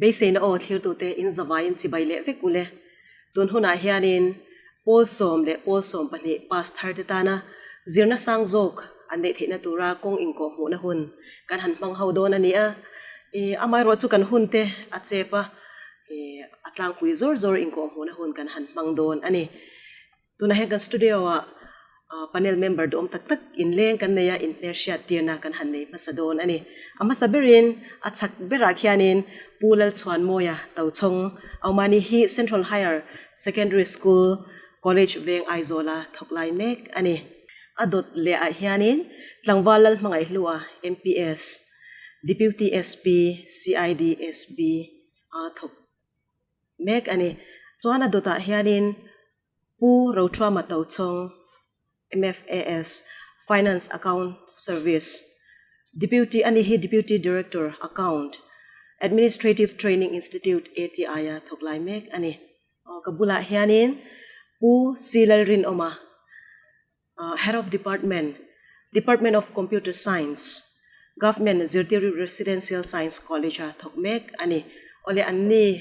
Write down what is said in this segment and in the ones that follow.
Beiseina aw thlirtute in zavaiin chibai leh vek ule. Tun hunah hianin pawl sawm leh pawl 12 pass tharte tana zirna sang zawk an neih theihna tura kawng inkawh hmuhna hun kan han hmang ho dawn a ni a. Amaherawh chu kan hunte a chep a, a tlangpui zawr zawr inkawh hmuhna hun kan han hmang dawn a ni. Tunah hian kan studio-ah panel member duhawm tak tak inleng kan nei a, inhmelhriat tirna kan han nei hmasa dawn a ni. A hmasa berin a chhak berah khianin Pu Lalchhuanmawia Tochhawng, Aumani hi Central Higher Secondary School, College Veng Aizawla thawk lai mek a ni. A dawt lehah hianin Tlangval Lalhmangaihhlua, MPS, Deputy SP, CID SB a thawk mek a ni. Chuan a dawtah hianin Pu Rothuama Tochhawng, MFAS, Finance Account Service, Deputy a ni hi Deputy Director, Account, Administrative Training Institute, ATI, a thawk lai mek a ni. Ka bulah hianin Pu C. Lalrinawma, Head of Department, Department of Computer Science, Government Zirtiri Residential Science College a thawk mek a ni. Awle anni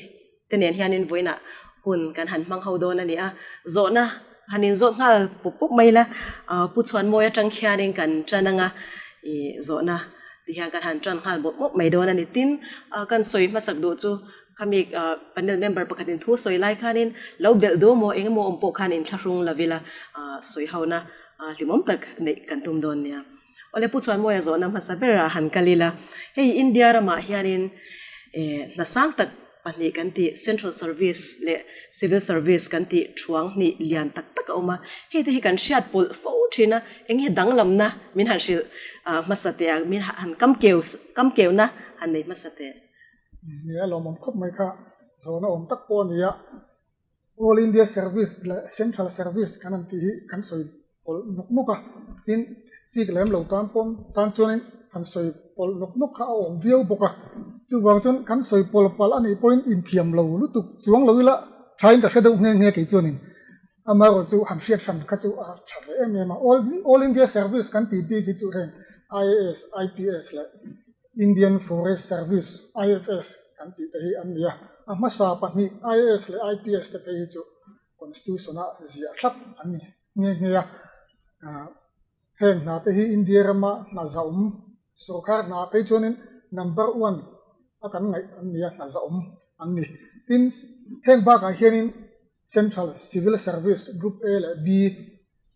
te nen hianin vawiinah hun kan han hmang ho dawn a ni a, zawhna han inzawt nghal pup pup mai ila, Pu Chhuanmawi atang khianin kan tan anga ih zawhna ti hian kan han tan nghal mawp mawp mai dawn a ni. Tin, kan sawi hmasak duh chu Khami panel member pakhatin thu sawi lai khanin lo belh duh maw eng emaw awm pawh khan inthlahrung lo ila sawi hona hlimawm tak neih kan tum dawn nia. Awle Pu Chuanmawia zawhna hmasa berah han kal ila, hei India ramah hianin hna sang tak pahnih kan tih Central Service leh Civil Service kan tih thuang hnih lian tak tak a awm a, hei te hi kan hriat pawlh fo thin a, eng nge danglamna min han hrilh hmasa teh a, min han kamkeu kamkeuna han nei hmasa teh. Ni a lawmawm khawp mai kha zawhna awm tak pawh a ni a, All India Service leh Central Service kan han tih hi kan sawi pawlh nawk nawk a, tin chik lem lo tan pawm tan chuanin han sawi pawlh nawk nawk kha a awm viau bawk a, chuvang chuan kan sawi pawlh palh a nih pawhin inthiam lo lutuk chuang lo ila thain ka hre deuh nghe nghe kei chuanin amaherawhchu han hriat hran kha chu a tha ve em em a, All India Service kan tih bik hi chu heng IAS, IPS leh Indian Forest Service, IFS, kan tih te hi an ni a, a hmasa pahnih IAS leh IPS te phei hi chu Constitution-a ziah thlap an ni nghe nghe a. Heng hna te hi India rama hna zahawm sorkar hna phei chuanin number one a kan ngaih an ni a, hna zahawm an ni. Tin, heng bakah hianin Central Civil Service Group A leh B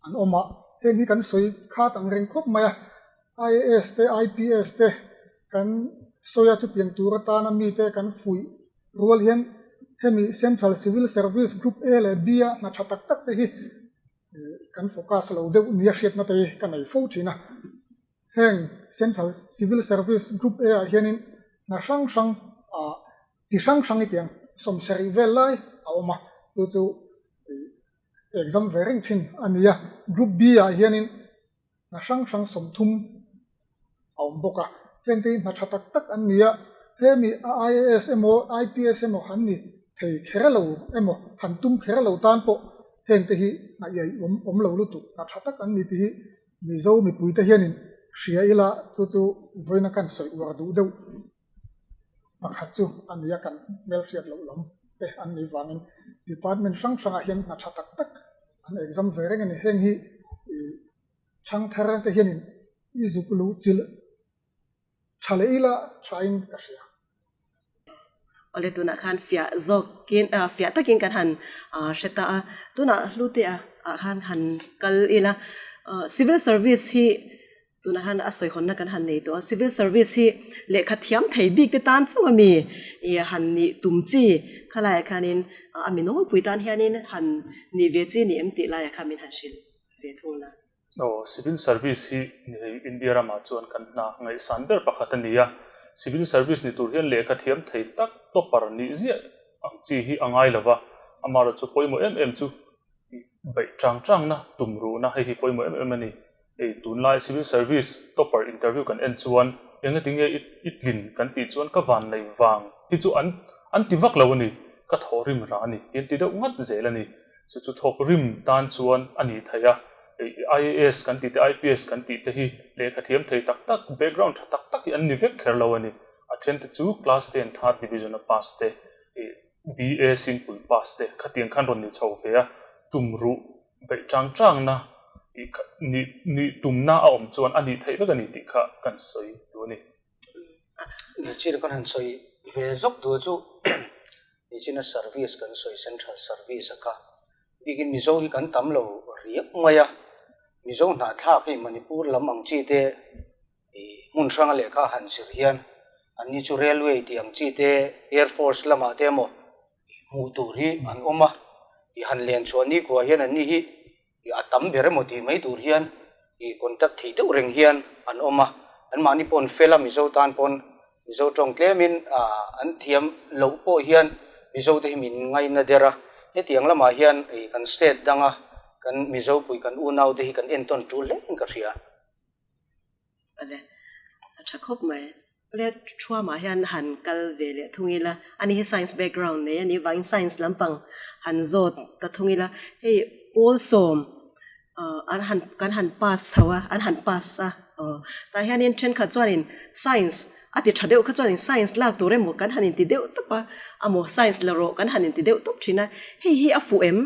an awm a, heng hi kan sawi khat ang reng khawp mai a. IAS te IPS te kan sawi a chutiang tur atana mite kan fuih rual hian hemi Central Civil Service Group A leh B a hna tha tak tak te hi kan focus lo deuh nia hriatna te hi ka nei fo thin a. Heng Central Civil Service Group A ah hianin hna hrang hrang ah chi hrang hrang i tiang sawmsarih vel lai a awm a, chu chu exam ve reng thin a ni a. Group B ah hianin hna hrang hrang 30 a awm bawk a, hengte hi hna tha tak tak an ni a, hemi IAS emaw IPS emaw han ni thei kher lo emaw han tum kher lo tan pawh hengte hi hna iai awm awm lo lutuk hna tha tak an ni tih hi Mizo mipuite hianin hria ila chu chu vawiina kan sawi uar duh deuh pakhat chu a ni a, kan hmelhriat loh lam te an nih vangin department hrang hrangah hian hna tha tak tak an exam ve reng a ni. Heng hi ih chhangthar te hianin i zuk luh chilh tha leh ila thain ka hria. Awle tunah khan fiah zawkin ah fiah takin kan han ah hre ta a, tunah hlute ah ah khan han kal ila civil service hi Tunah hian a sawihawnna kan han nei tawh a, civil service hi lehkha thiam thei bik te tan chauh a mi ih han nih tum chi khalaiah khanin a mi nawlpui tan hianin han nih ve chi ni em tih laiah khan min han hrilh ve thung la. Aw, civil service hi hei India ramah chuan kan hna ngaihsan ber pakhat a ni a, civil service ni tur hian lehkha thiam thei tak topper nih ziah ang chi hi a ngai lo va, amaherawhchu pawimawh em em chu beih chang changna tum ruhna hei hi pawimawh em em a ni. Hei tunlai civil service topper interview kan en chuan engati nge i tlin kan tih chuan ka van nei vang hi chu an an ti vak lo a ni, ka thawh rim rah a ni hi an ti deuh ngat zel a ni. Chu chu thawk rim tan chuan a nih theih a, hei IAS kan tih te IPS kan tih te hi lehkha thiam thei tak tak background tha tak tak hi an ni vek kher lo a ni. A thente chu class ten third division a pass te, BA simple pass te khatiang khan rawn ni chho ve a, tum ruh beih chang changna nih nih tumna a awm chuan a nih theih vek a ni tih kha kan sawi duh a ni. Nichin kan han sawi ve zawk duh chu nichina service kan sawi central service a kha bikin Mizo hi kan tam lo riap mai a, Mizo hnahthlak hei Manipur lam ang chi te hmun hranga lehkha han zir hian anni chu railway tih ang chi te air force lamah te emaw hmuh tur hi an awm a, i han len chhuah nikhua hian anni hi i a tam ber emaw tih mai tur hian i contact thei deuh reng hian an awm a, anmahni pawh an fel a, Mizo tan pawn Mizo tawng tlemin an thiam loh pawh hian Mizo te hi min ngaina der a, hetiang lamah hian i kan state danga kan Mizo pui kan unau te hi kan entawn tul hle in ka hria. Awle, a tha khawp mai. Awle, Thuamah hian han kal ve leh thung ila, ani hi science background nei a nih vangin science lampang han zawt ta thung ila, hei pawl sawm an han kan han pass chho a, an han pass a, aw tah hianin thenkhat chuanin science a ti tha deuh kha chuanin science lak tur emaw kan han inti deuh tawp a, amaw science la rawh kan han inti deuh tawp thin a, hei hi a fuh em?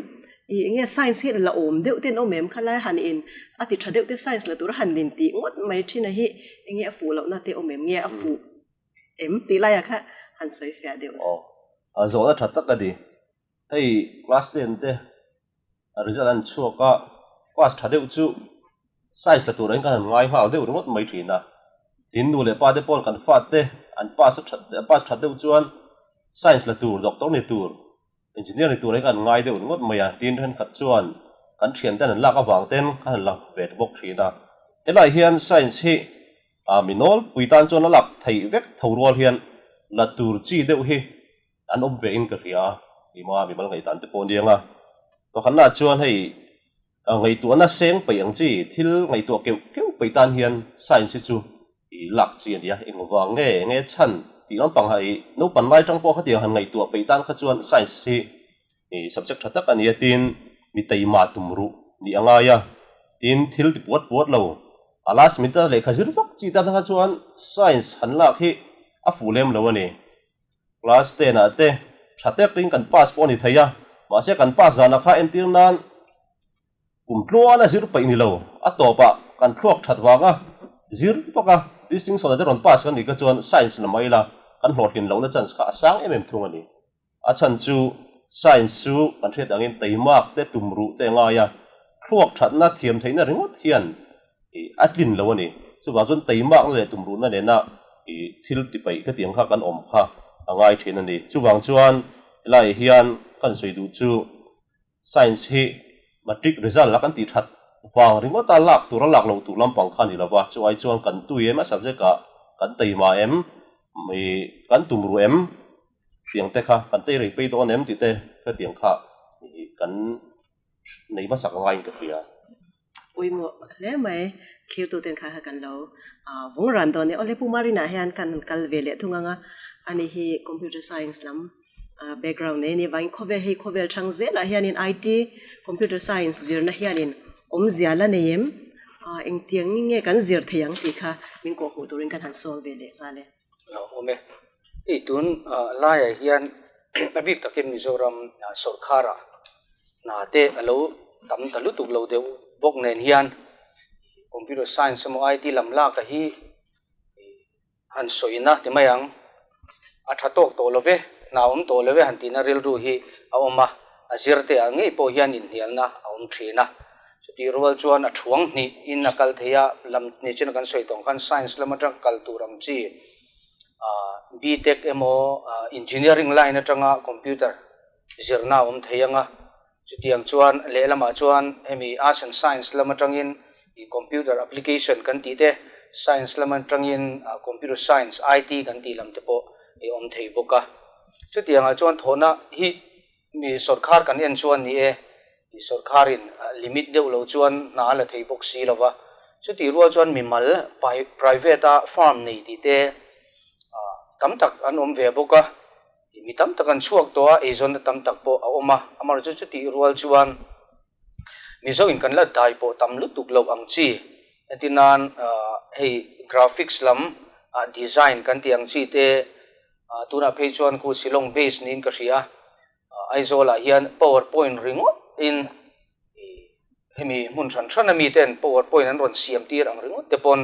Ih enge science hi la awm deuh ten awm em khalai han in a ti tha deuh te science la tura han in tih ngawt mai thin a hi enge a fuh lohna te awm em nge a fuh em tih laiah kha han sawi fiah deuh. Aw a zawhna tha tak a ni. Hei class ten te a result an chhuak a class tha deuh chu science la tur ang khan an ngai nghal deuh ringawt mai thin a. Tin nu leh pa te pawn kan fate an pass a that pass tha deuh chuan science la tur doctor ni tur Engineer ni tur hi kan ngai deuh ringawt mai a, tin thenkhat chuan kan thianten an lak avang ten kan han lang ve ta bawk thin a. Helai hian science hi mi nawlpui tan chuan a lak theih vek tho rual hian la tur chi deuh hi an awm ve in ka hria a, keimah mi mal ngaihdan te pawh a niang a. Pakhatna chuan hei Ngaihtuahna seng peih ang chi, thil ngaihtuah keuh keuh peih tan hian science hi chu i lak chi a ni a, engvang nge, enge chhan tih lampang ha i naupan lai tang pawh khatiang han ngaihtuah peih tan kha chuan science hi i subject tha tak a ni a, tin mi taima tum ruh nih a ngai a, tin thil ti puat puat lo, a last minute a lehkha zir vak chi tan kha chuan science han lak hi a fuh lem lo a ni. Class ten ah te tha takin kan pass pawh a ni thei a, mahse kan pass zanah kha entir nan kum tluan a zir peih ni lo, a tawpah kan thluak that vanga zir vak a, distinction ah te rawn pass kan nih kha chuan science la mai ila kan hlawhtlin lohna chance kha a sang em em thung a ni. A chhan chu science chu kan hriat angin teimak te tumruh te a ngai a, thluak thatna thiam theihna ringawt hian ih a tlin lo a ni. Chuvang chuan teimakna leh tumruhna nena ih thil ti peih khatiang kha kan awm kha a ngai thin a ni. Chuvang chuan helaiah hian kan sawi duh chu science hi matric result a kan tih that vang ringawta lak tura lak loh tur lampang kha a ni lo va, chu ai chuan kan tui em a subject ah kan teima em ih kan tumruh em tiang te kha kan teirei pei dawn em tih te khatiang kha ih kan nei hmasak a ngaiin ka hria. Pawimawh hle mai, thirtuten kha kha kan lo vawng ran dawn e. Awle Pu Marina hian kan han kal ve leh thung ang a, ani hi computer science lam background nei a ni vangin khawvel hei khawvel thang zelah hianin IT computer science zirna hianin awmzia la nei em? Engtiang nge kan zir thei ang tih kha min kawhhmuh turin kan han sawm ve leh nghal e. Lo awm e. Hei tun laiah hian a bik takin Mizoram sawrkharah hna te a lo tam ta lutuk lo deuh bawk nen hian computer science emaw IT lam lak a hi han sawina ti mai ang. A tha tawk tawh lo ve, hna awm tawh lo ve han tihna rilru hi a awm a, a zir te ah ngei pawh hian inhnialna a awm thin a. Chutih rual chuan a thuang hnih in a kal thei a, lam ni chin a kan sawi tawh ang khan science lam atang kal tur ang chi ah B-tech emaw ah engineering line atanga computer zirna a awm thei ang a, chutiang chuan lehlamah chuan hemi arts and science lam atangin ih computer application kan tih te science lam atangin ah computer science IT kan tih lam te pawh ih awm thei bawk a. Chutiangah chuan thawhna hi Mi sawrkhar kan en chuan ni e, mi sawrkharin limit deuh lo chuan hna a la thei bawk si lo va. Chutih rual chuan mimal private a farm nei tih te tam tak an awm ve bawk a, mi tam tak an chhuak tawh a, eizawnna tam tak pawh a awm a. Amaherawhchu chutih rual chuan Mizo in kan la dai pawh tam lutuk loh ang chi. Entir nan hei graphics lam Design kan tih ang chi te tunah phei chuan khu Shillong base niin ka hria a, Aizawlah hian power point ringawt in hemi hmun hran hran a mi ten power point an rawn siam tir ang ringawt te pawn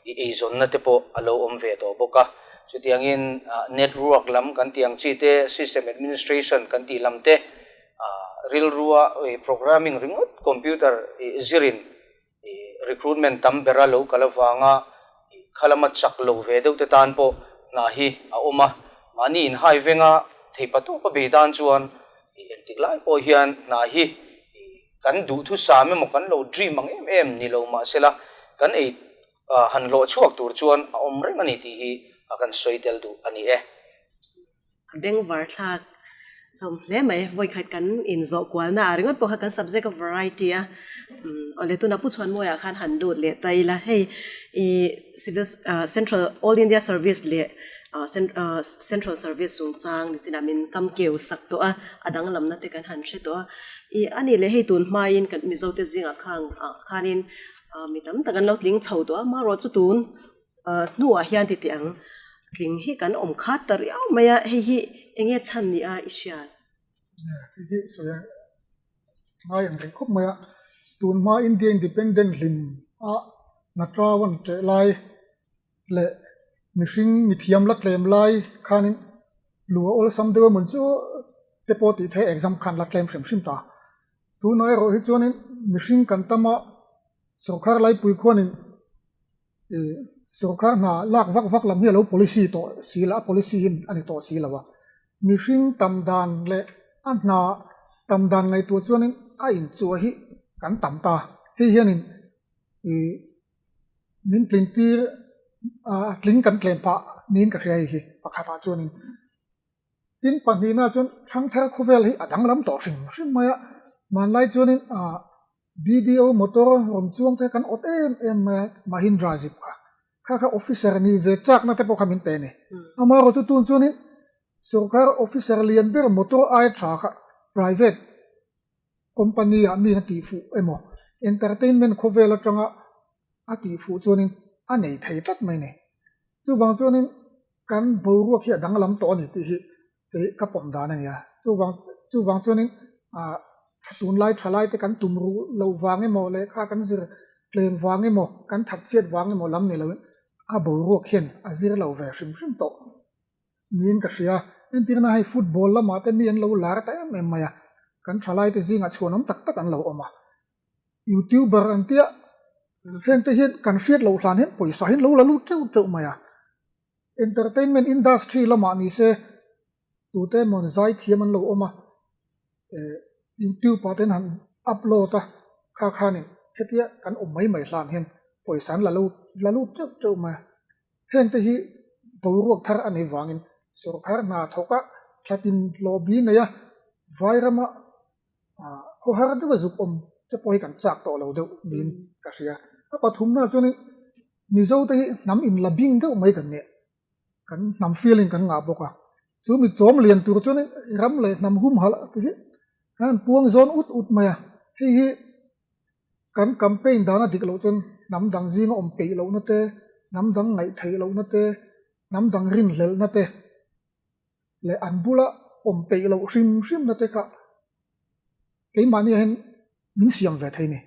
i eizawnna te pawh a lo awm ve tawh bawk a. Chutiangin network lam kan tih ang chi te, system administration kan tih lam te, rilrua programming ringawt computer zirin Recruitment tam bera lo kal avanga khalama chak lo ve deuh te tan pawh hna hi a awm a, mahni inhai venga theipa tawpa bei tan chuan entik lai pawh hian hna hi kan duhthusam emaw kan lo dream ang em em ni lo mahsela kan ei han hlawh chhuak tur chuan a awm reng a ni tih hi kan sawi tel duh a ni e. A bengvar thlak hlawm hle mai. Vawikhat kan inzawh kualna ah ringawt pawh kha kan subject a variety a. Umm awle tuna Pu Chhuanmawiah khan han lut leh ta ila hei ih civil central all India service leh central service chungchang nichinah min kam keu sak tawh a, a danglamna te kan han hre tawh a. Ih a nih leh hei tun hmain kan Mizo te zingah khang ah khanin mi tam tak an lo tling chho tawh a, amaherawhchu chu tun Hnuah hian ti teh ang, tling hi kan awm khat ta riau mai a, hei hi eng nge chhan ni a i hriat? Hei hi sawi a ngai ang reng khawp mai a, tun hma India Independent hlim a Natrawan ṭeh lai leh mihring mithiam la tlem lai khanin lu a awlsam deuh emawn chu te pawh tih theih exam khan la tlem hrim hrim ta. Tunah erawh hi chuanin mihring kan tam a, sawrkar laipui khuanin Sorkar hna lak vak vak lam hi a lo policy tawh si lo a, policy hi a ni tawh si lo a. Mihring tam dan leh a hna tam dan ngaihtuah chuanin a inchuah hi kan tam ta. Hei hianin ih min tlin tir a tling kan tlem phah niin ka hria hei hi pakhatah chuanin. Tin pahnihna chuan Thangthar khawvel hi a danglam tawh hrim hrim mai a, hmanlai chuanin ah BDO motor rawn chuang te kan awt em em mai a, Mahindra zip kha, kha kha officer nih ve chakna te pawh kha min pe a ni. Amaherawh chu tun chuanin sorkar officer lian ber motor aia tha kha private company ah mi a tih fuh emaw entertainment khawvel atanga a tih fuh chuanin a nei thei tlat mai a ni. Chuvang chuanin kan boruak hi a danglam tawh a ni tih hi kei ka pawm dan a ni a. Chuvang chuvang chuanin ah tha tunlai tha lai te kan tum ruh loh vang emaw lehkha kan zir tlem vang emaw kan that chhiat vang emaw lam ni loin a boruak hian a zir lo ve hrim hrim tawh niin ka hria. Entirna hei football lamah te mi an lo lar ta em em mai a, kan thalai te zingah chhuanawm tak tak an lo awm a. Youtuber an tia heng te hian kan hriat loh hlan hian pawisa hi an lo la lut teuh teuh mai a. Entertainment industry lamah ni se tute emaw zai thiam an lo awm a, eh youtube ah te an han upload a, kha khanin hetia kan awm mai mai hlan hian pawisa an la lo la lut teuh teuh mai a. Heng te hi boruak thar a nih vangin sawrkar hna thawk a thlatin hlawh bi nei a, vai rama Khawhar deuha zuk awm te pawh hi kan chak tawh lo deuh niin ka hria. A pathumna chuanin Mizo te hi hnam in la bing deuh mai kan nia, kan hnam feeling kan ngah bawk a. Chu mi chawm lian tur chuanin ram leh hnam humhalh te hi kan han puang zawn ut ut mai a. Hei hi kan campaign dana dik loh chuan hnam dang zinga awm peih lohna te, hnam dang ngaih theih lohna te, hnam dang rinhlelhna te, leh an bula awm peih loh hrim hrim na te kha keimahni ah hian min siam ve thei a ni.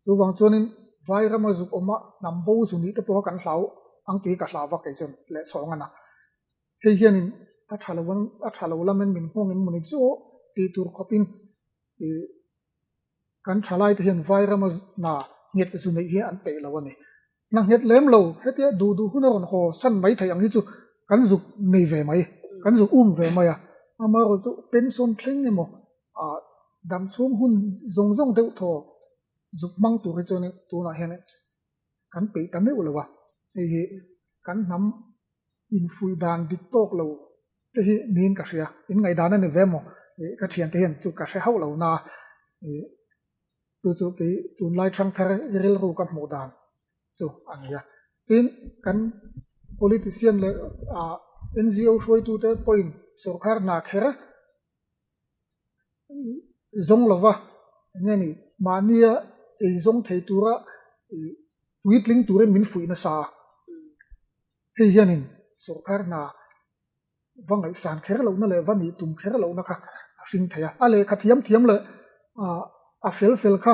Chuvang chuanin vai rama zuk awma hnam bo zu nih te pawh kha kan hlau ang tih hi ka hlau vak kei chuan leh chhawng a na. Hei hianin a tha lo a tha lo lamin min nghawng in mawni chu tih tur khawpin ih Kan thalai te hian vai rama hna nghet zu neih hi an peih lo a ni. Hna nghet lem lo, hetia duh duh hun a rawn haw san mai theih ang hi chu kan zuk nei ve mai, kan zuk um ve mai a. Amaherawh chu pension thleng emaw ah dam chhung hun zawng zawng deuh thaw zuk hmang tur hi chuan tunah hian kan peih ta meuh lo a. Hei hi kan hnam infuih dan dik tawk lo te hi niin ka hria, in ngaihdan a ni ve maw? Ih ka thiante hian chu ka hre hauh lo na, ih chu chu kei tunlai thangthar rilru ka hmuh dan chu a ni a. Tin, kan politician leh ah NGO hruaitute pawhin sawrkar hna kher zawng lova eng nge ni mahnia ei zawng thei tura ih puitling turin min fuih nasa a. Hei hianin sawrkar hna va ngaihsan kher lohna leh va nih tum kher lohna kha a hring thei a. A lehkha thiam thiam leh a fel fel kha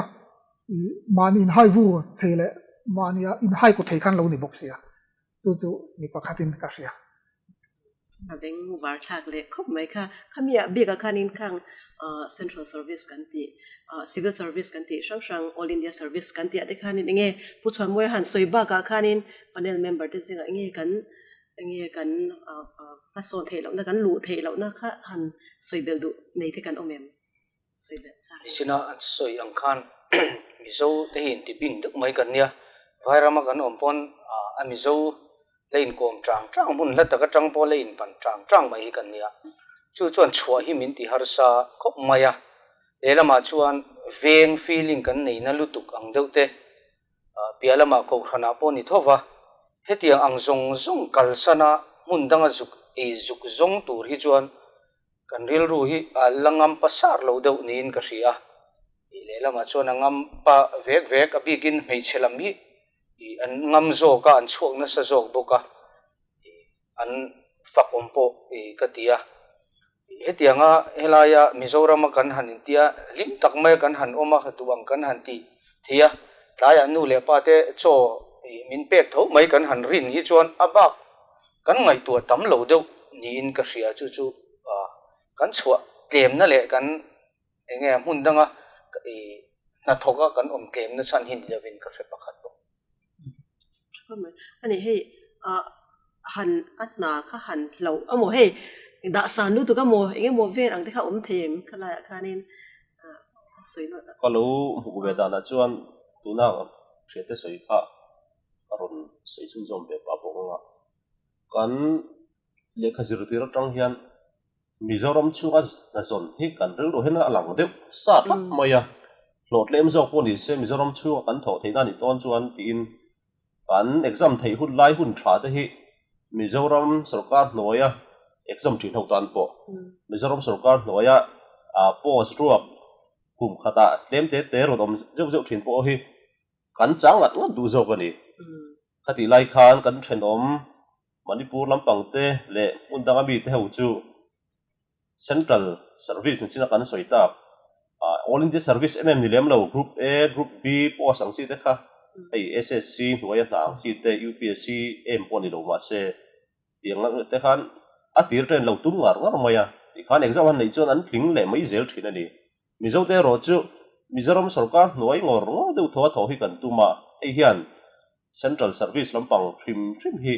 mahni inhai vur thei leh mahnia inhai kaw thei khan lo ni bawk sia. Chu chu mi pakhatin ka hria. A beng var thlak leh khawp mai kha. Khami ah bik ah khanin khang Central Service kan tih, Civil Service kan tih hrang hrang, All India Service kan tih ah te khanin enge Pu Chhuanmawia han sawi bak ah khanin panel member te zingah enge kan enge kan hmasawn theih lohna kan luh theih lohna kha han sawi belh duh nei te kan awm em? Sawi belh chak. Nichina an sawi ang khan Mizo te hi inti bing deuh mai kan nia. Vairama kan awm pawn a Mizo la inkawm chang chang hmun hla tak atang pawh la inpan chang chang mai hi kan nia. Chu chuan chhuah hi min ti harsa khawp mai a. Lehlamah chuan veng feeling kan nei na lutuk ang deuh te piah lamah kohhranah pawh ni tho va. Hetiang ang zawng zawng kalsana hmun danga zuk ei zuk zawng tur hi chuan Kan rilru hi a la ngam pa sar lo deuh niin ka hria a, tih leh lamah chuan a ngam pa vek vek, a bikin hmeichhe lam hi ih an ngam zawk a, an chhuak nasa zawk bawk a, ih an fak awm pawh ih ka ti a. Hetianga helaia Mizorama kan han intia hlim tak maia kan han awm a, duh ang kan han tih thei a, tlaiah nu leh pa te chaw ih min pek tho mai kan han rin hi chuan a bak Kan ngaihtuah tam lo deuh niin ka hria chu chu kan chhuah tlemna leh kan eng nge hmun danga ih hnathawka kan awm tlemna chhan hi ni lovin ka hre pakhat bawk. Tha mai. Ani hei ah han a hna kha han hloh amaw hei dah san lutuk amaw eng emaw vel ang te kha awm thei em khalaiah khanin ah sawi nawlh a. Ka lo hmuh ve danah chuan tuna hriate sawi kha ka rawn sawi chhunzawm ve pah bawk ang a, kan lehkha zirtir atang hian Mizoram chhunga hnazawn hi kan rilru hian a lang deuh sa tlat mai a, hlawhtlem zawk pawh ni se Mizoram chhunga kan thawh theihna a nih dawn chuan tiin kan exam theih hun lai hun tha te hi Mizoram sorkar hnuaia exam thin ho tan pawh Mizoram sorkar hnuaia post ruak kum khatah tlem te te rawn awm zeuh zeuh thin pawh hi Kan chang ngat ngat duh zawk a ni. Khatih lai khan kan thenawm Manipur lampang te leh hmun danga mite ho chu Central Service ni chin a kan sawi tak. All India Service em em ni lem lo, Group A, Group B post ang chi te kha hei SSC hnuaia hna ang chi te UPSC em pawh ni lo mahse tiang ang te khan a tir ṭen lo tum ngar ngar mai a. Tikhan exam han neih chuan an tling leh mai zel ṭhin a ni. Mizote erawh chu Mizoram sorkar hnuai ngawr ngawr deuh thaw a thawh hi kan tum a, hei hian Central Service lampang hrim hrim hi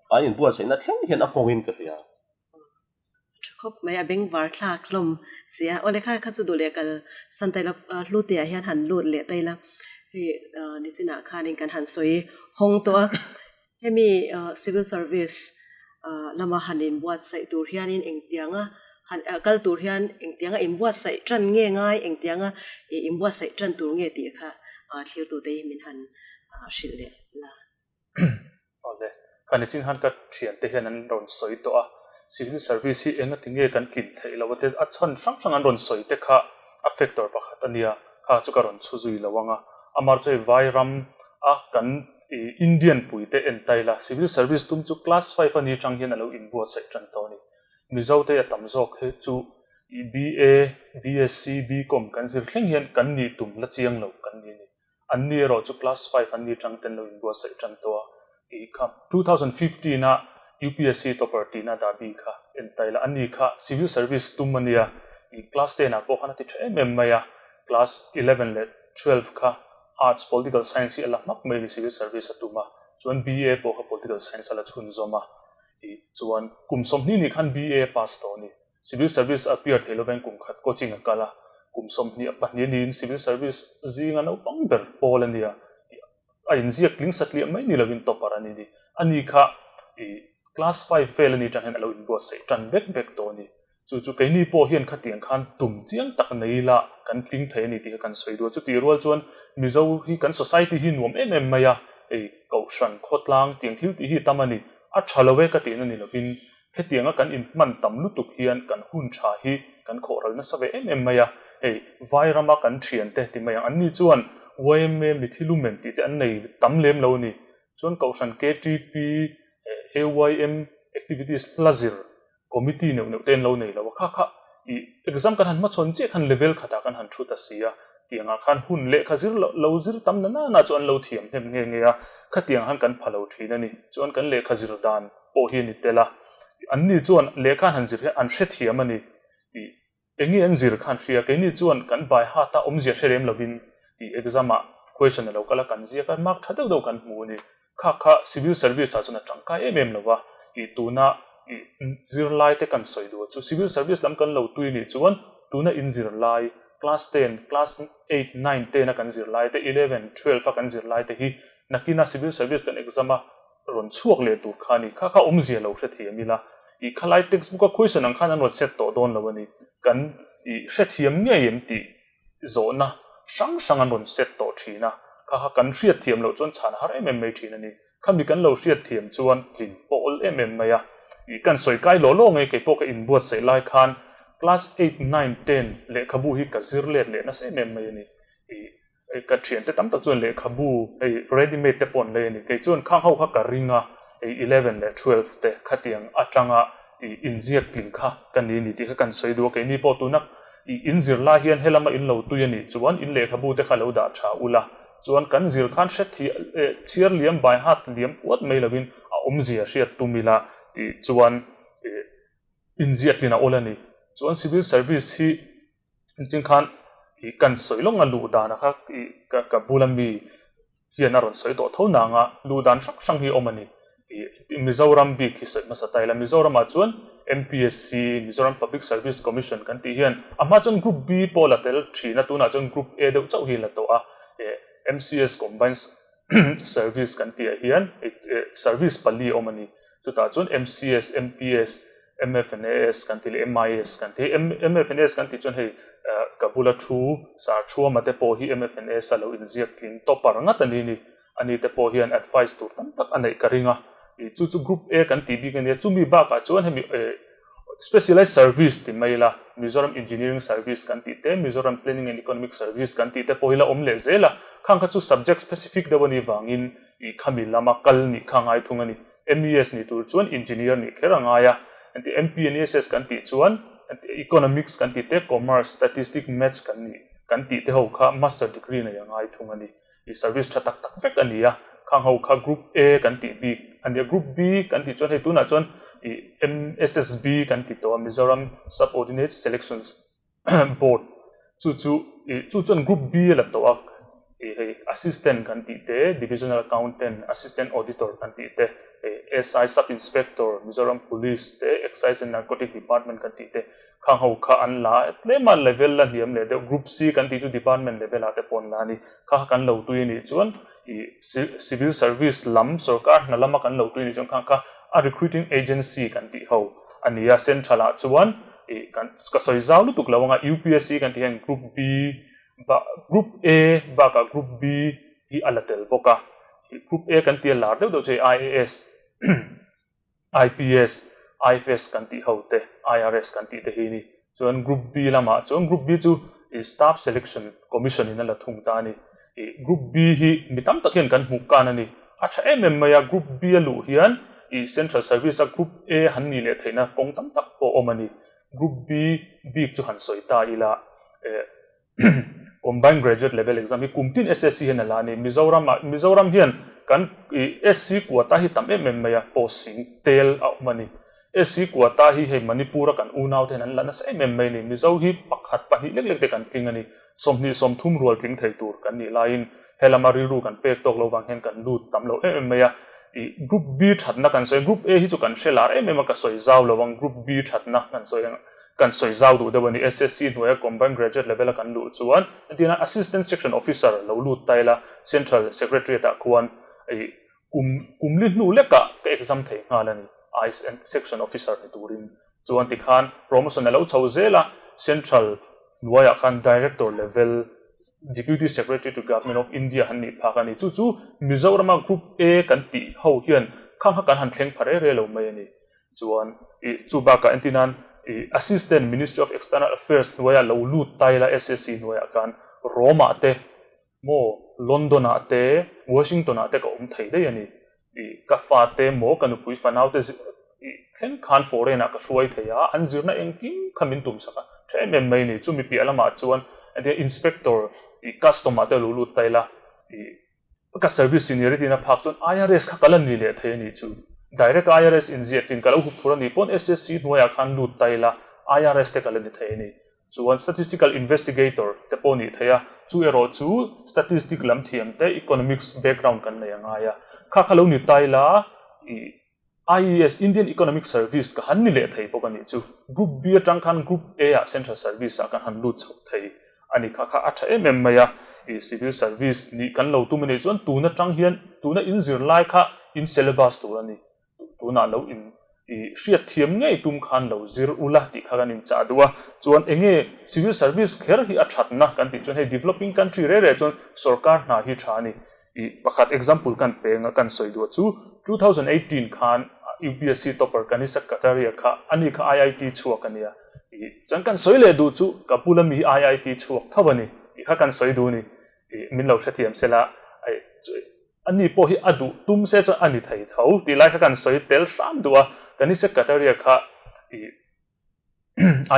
kan inbuatsaihna thleng hian a nghawngin ka hria. Tha khawp mai a bengvar thlak hlawm si a, awle kha kha chu duh leh kal san taila Hlutea hian han lut leh taila hei nichinah khanin kan han sawi hawng tawh a. Hemi civil service lama han inbuatsaih tur hianin engtianga han kal tur hian engtianga inbuatsaih tan nge ngai, engtianga inbuatsaih tan tur nge tih kha thlirtute hi min han hrilh leh la. Awle, kha nichin khan ka thiante hian an rawn sawi tawh a, civil service hi engati nge kan tlin theih loh a te a chhan hrang hrang an rawn sawi te kha a factor pakhat a nia, kha chu ka rawn chhu zui lo ang a, amah chu hei Vairam a kan I Indian puite en ta ila, Civil Service tum chu Class 5 a ni atang hian a lo inbuatsaih tan tawh a ni. Mizote a tam zawk hi chu i BA, BSc, BCom kan zir thleng hian kan nih tum la chiang lo kan ni a ni. An ni erawh chu Class 5 an ni atang ten lo inbuatsaih tan tawh a. I kha 2015 a UPSC topper tihna Dabi kha en ta ila, ani kha Civil Service tum a nia, i Class 10 ah pawh khan a ti tha em em mai a, Class 11 leh 12 kha Arts, Political Science hi a la hmak mai a ni, Civil Service a tum a, chuan BA pawh kha Political Science a la chhunzawm a, ih chuan kum 20 nih khan BA a pass tawh a ni. Civil Service a appear thei lovin kum khat coaching a kal a, kum 22 niin Civil Service zinga naupang ber pawl a nia, ih a inziak tling satliah mai ni lovin topper a ni ni. Ani kha ih class 5 vel a ni tang hian a lo inbuatsaih tan bek bek tawh a ni. Chu chu keini pawh hian khatiang khan tum chiang tak nei ila kan tling thei a ni tih kha kan sawi duh a. Chutih rual chuan Mizo hi kan society hi nuam em em mai a, hei Kohhran, khawtlang tiang thil tih hi tam a ni. A tha lo e ka tihna ni lovin hetianga kan inhman tam lutuk hian kan hun tha hi kan khawhral nasa ve em em mai a. Hei Vairama kan thiante ti mai ang, anni chuan yma mithilumen tih te an nei tam lem lo a ni. Chuan Kohhran KTP, AYM activities hla zir committee neuh neuh te an lo nei lo a, kha kha ih exam kan han hmachhawn chiah khan level khatah kan han thu ta si a, tiangah khan hun lehkha zir loh lo zir tam na nana chu an lo thiam hnem nghe nghe a, khatiang han kan pha lo thin a ni. Chuan kan lehkha zir dan pawh hi a ni tel a, anni chuan lehkha an han zir hian an hrethiam a ni. Ih Enge an zir khan hria, keini chuan kan by heart a awmzia hre lem lovin i exam ah question a lo kal a, kan ziak a, mark tha deuh deuh kan hmu a ni. Kha kha civil service ah chuan a tangkai em em lo va, i tuna i zirlai te kan sawi duh chu civil service lam kan lo tui nih chuan tuna in zirlai class ten, class eight, nine, ten a kan zirlai te, eleven, twelve a kan zirlai te hi nakina civil service kan exam a rawn chhuak leh tur kha a ni. Kha kha awmzia lo hrethiam ila, ih khalai textbook a question ang khan an rawn set tawh dawn lo a ni. Kan ih hrethiam ngei em tih zawhna hrang hrang an rawn set tawh thin a, kha kha kan hriatthiam loh chuan chhan har em em mai thin a ni. Khami kan lo hriatthiam chuan tlin pawh awl em em mai a. Ih kan sawi kai law law ngei kei pawh ka inbuatsaih lai khan class eight, nine, ten lehkhabu hi ka zir let leh nasa em em mai a ni. Ih Ka thiante tam tak chuan lehkhabu hei ready made te pawh an lei a ni. Kei chuan khang ho kha ka ring a, hei eleven leh twelve te khatiang atanga ih inziak tling kha ka ni a ni tih kha kan sawi duh a. Keini pawh tuna ih inzir lai hian helama in lo tui a nih chuan in lehkhabu te kha lo dah tha ula chuan kan zir khan hre thiah eh chhiar liam by heart liam puat mai lovin a awmzia hriat tum ila tih chuan ih inziak tlin a awl a ni. Chuan civil service hi Engtin khan ih kan sawi lawng a luh dan a kha ih ka ka bula mi hian a rawn sawi tawh tho nang a, luh dan hrang hrang hi a awm a ni. Ih Mizoram bik hi sawi hmasa ta ila, Mizoramah chuan MPSC, Mizoram Public Service Commission kan tih hian a hma chuan Group B pawh la tel thin a, tunah chuan Group A deuh chauh hi la tawh a, ih MCS Combined Service kan tih ah hian service pali a awm a ni. Chutah chuan MCS, MPS, MFNAS kan tih leh MIS kan tih. MFNAS kan tih chuan hei ka bula thu sar thuama te pawh hi MFNAS a lo inziak tling topper ngat a ni ni. Ani te pawh hian advice tur tam tak a neih ka ring a. Chu chu Group A kan tih bik a nia. Chumi bakah chuan hemi Specialized Service ti mai ila, Mizoram Engineering Service kan tih te, Mizoram Planning and Economic Service kan tih te pawh hi la awm leh zel a. Khang kha chu subject specific deuh a nih vangin ih khami lama kal nih kha ngai thung a ni. MES nih tur chuan Engineer nih kher a ngai a. Engti MPNESS kan tih chuan Economics kan tih te, Commerce, Statistic, Maths kan nih kan tih te ho kha Master degree nei a ngai thung a ni. Ih service tha tak tak vek a ni a, khang ho kha Group A kan tih bik a nia, Group B kan tih chuan hei tunah chuan ih MSSB kan ti tawh a, Mizoram Sub-Ordinate Selection Board chu chu ih chu chuan Group B a la tawh a, ih hei Assistant kan tih te, Divisional Accountant, Assistant Auditor kan tih te, ih SI Sub Inspector, Mizoram Police te, Excise and Narcotic Department kan tih te, Khang ho kha an la a, tlema level la hniam leh deuh, Group C kan tih chu department level ah te pawh an la a ni. Kha kha kan lo tui a nih chuan ih civil service lam sorkar hna lama kan lo tui a nih chuan khang kha a recruiting agency kan tih ho a ni a. Central ah chuan ih kan ka sawi zau lutuk lo anga UPSC kan tih hian Group B Group A bakah Group B hi a la tel bawk a. Group A kan tih a lar deuh deuh chu hei IAS. IPS, IFS kan tih ho te, IRS kan tih te hi ni. Chuan Group B lamah chuan Group B chu Staff Selection Commission in a la thung ta a ni. Group B hi mi tam tak hian kan hmuh kan a ni. A tha em em mai a, Group B a luh hian Central Service a Group A han nih leh theihna kawng tam tak pawh a awm a ni. Group B bik chu han sawi ta ila. Combined Graduate Level Exam hi kum tin SSC hian a la a ni. Mizoram ah Mizoram hian kan ih SC quota hi tam em em mai a, post sing tel a awm a ni. SC quota hi hei Manipur a kan unau te hian an la nasa em em mai a ni. Mizo hi pakhat pahnih lek lek te kan tling a ni. 20 30 rual tling thei tur kan nih laiin helama rilru kan pek tawk lo vang hian kan lut tam lo em em mai a. Ih Group B thatna kan sawi a, Group A hi chu kan hre lar em em a ka sawi zau lo ang Group B thatna kan sawi ang. Kan sawi zau duh deuh a ni. SSC hnuaia Combined Graduate Level a kan luh chuan entirna Assistant Section Officer lo lut ta ila Central Secretariat ah khuan ih kum kum li hnu lekah ka exam thei nghal a ni Assistant Section Officer ni turin. Chuan tikhan promotion a lo chho zel a, Central hnuaiah khan Director level Deputy Secretary to Government of India han nih phak a ni. Chu chu Mizorama Group A kan tih ho hian khang kha kan han thleng pha re re lo mai a ni. Chuan ih chu bakah entir nan ih Assistant Ministry of External Affairs hnuaiah lo lut ta ila SSC hnuaiah khan Rome ah te maw London ah te Washington ah te ka awm thei daih a ni. I ka fate maw ka nupui fanaute thleng khan foreign ah ka hruai thei a, an zirna engkim kha min tum sak a, tha em em mai a ni. Chumi piah lamah chuan entir inspector i custom ah te lo lut ta ila i ka service seniority in a phak chuan IRS kha ka la ni leh thei a nih chu. Direct IRS inziah tin ka lo hup phur a nih pawn SSC hnuaiah khan lut ta ila IRS te ka la ni thei a ni. Chuan statistical investigator te pawh nih theih a, chu erawh chu statistic lam thiam te economics background kan nei a ngai a. Kha kha lo ni ta ila i IES, Indian Economic Service, ka han ni leh thei bawk a nih chu. Group B atang khan Group A ah Central Service ah kan han lut chhoh thei a ni. Kha kha a tha em em mai a, i Civil Service nih kan lo tum a nih chuan tun atang hian tuna in zirlai kha in syllabus tur a ni. Tunah lo in i hriat thiam ngei tum khan lo zir ula tih kha kan inchah duh a, chuan enge civil service kher hi a thatna kan tih chuan hei developing country reh reh chuan sorkar hna hi tha a ni. I pakhat example kan peng a kan sawi duh chu 2018 khan UPSC topper Kanisa Kataria kha ani kha IIT chhuak a nia. I chuan kan sawi leh duh chu ka bula mi hi IIT chhuak tho a ni tih kha kan sawi duh a ni. I min lo hrethiam sela i Ani pawh hi a duh tum se chuan a ni thei tho tih lai kha kan sawi tel hram duh a, kan i secretary kha i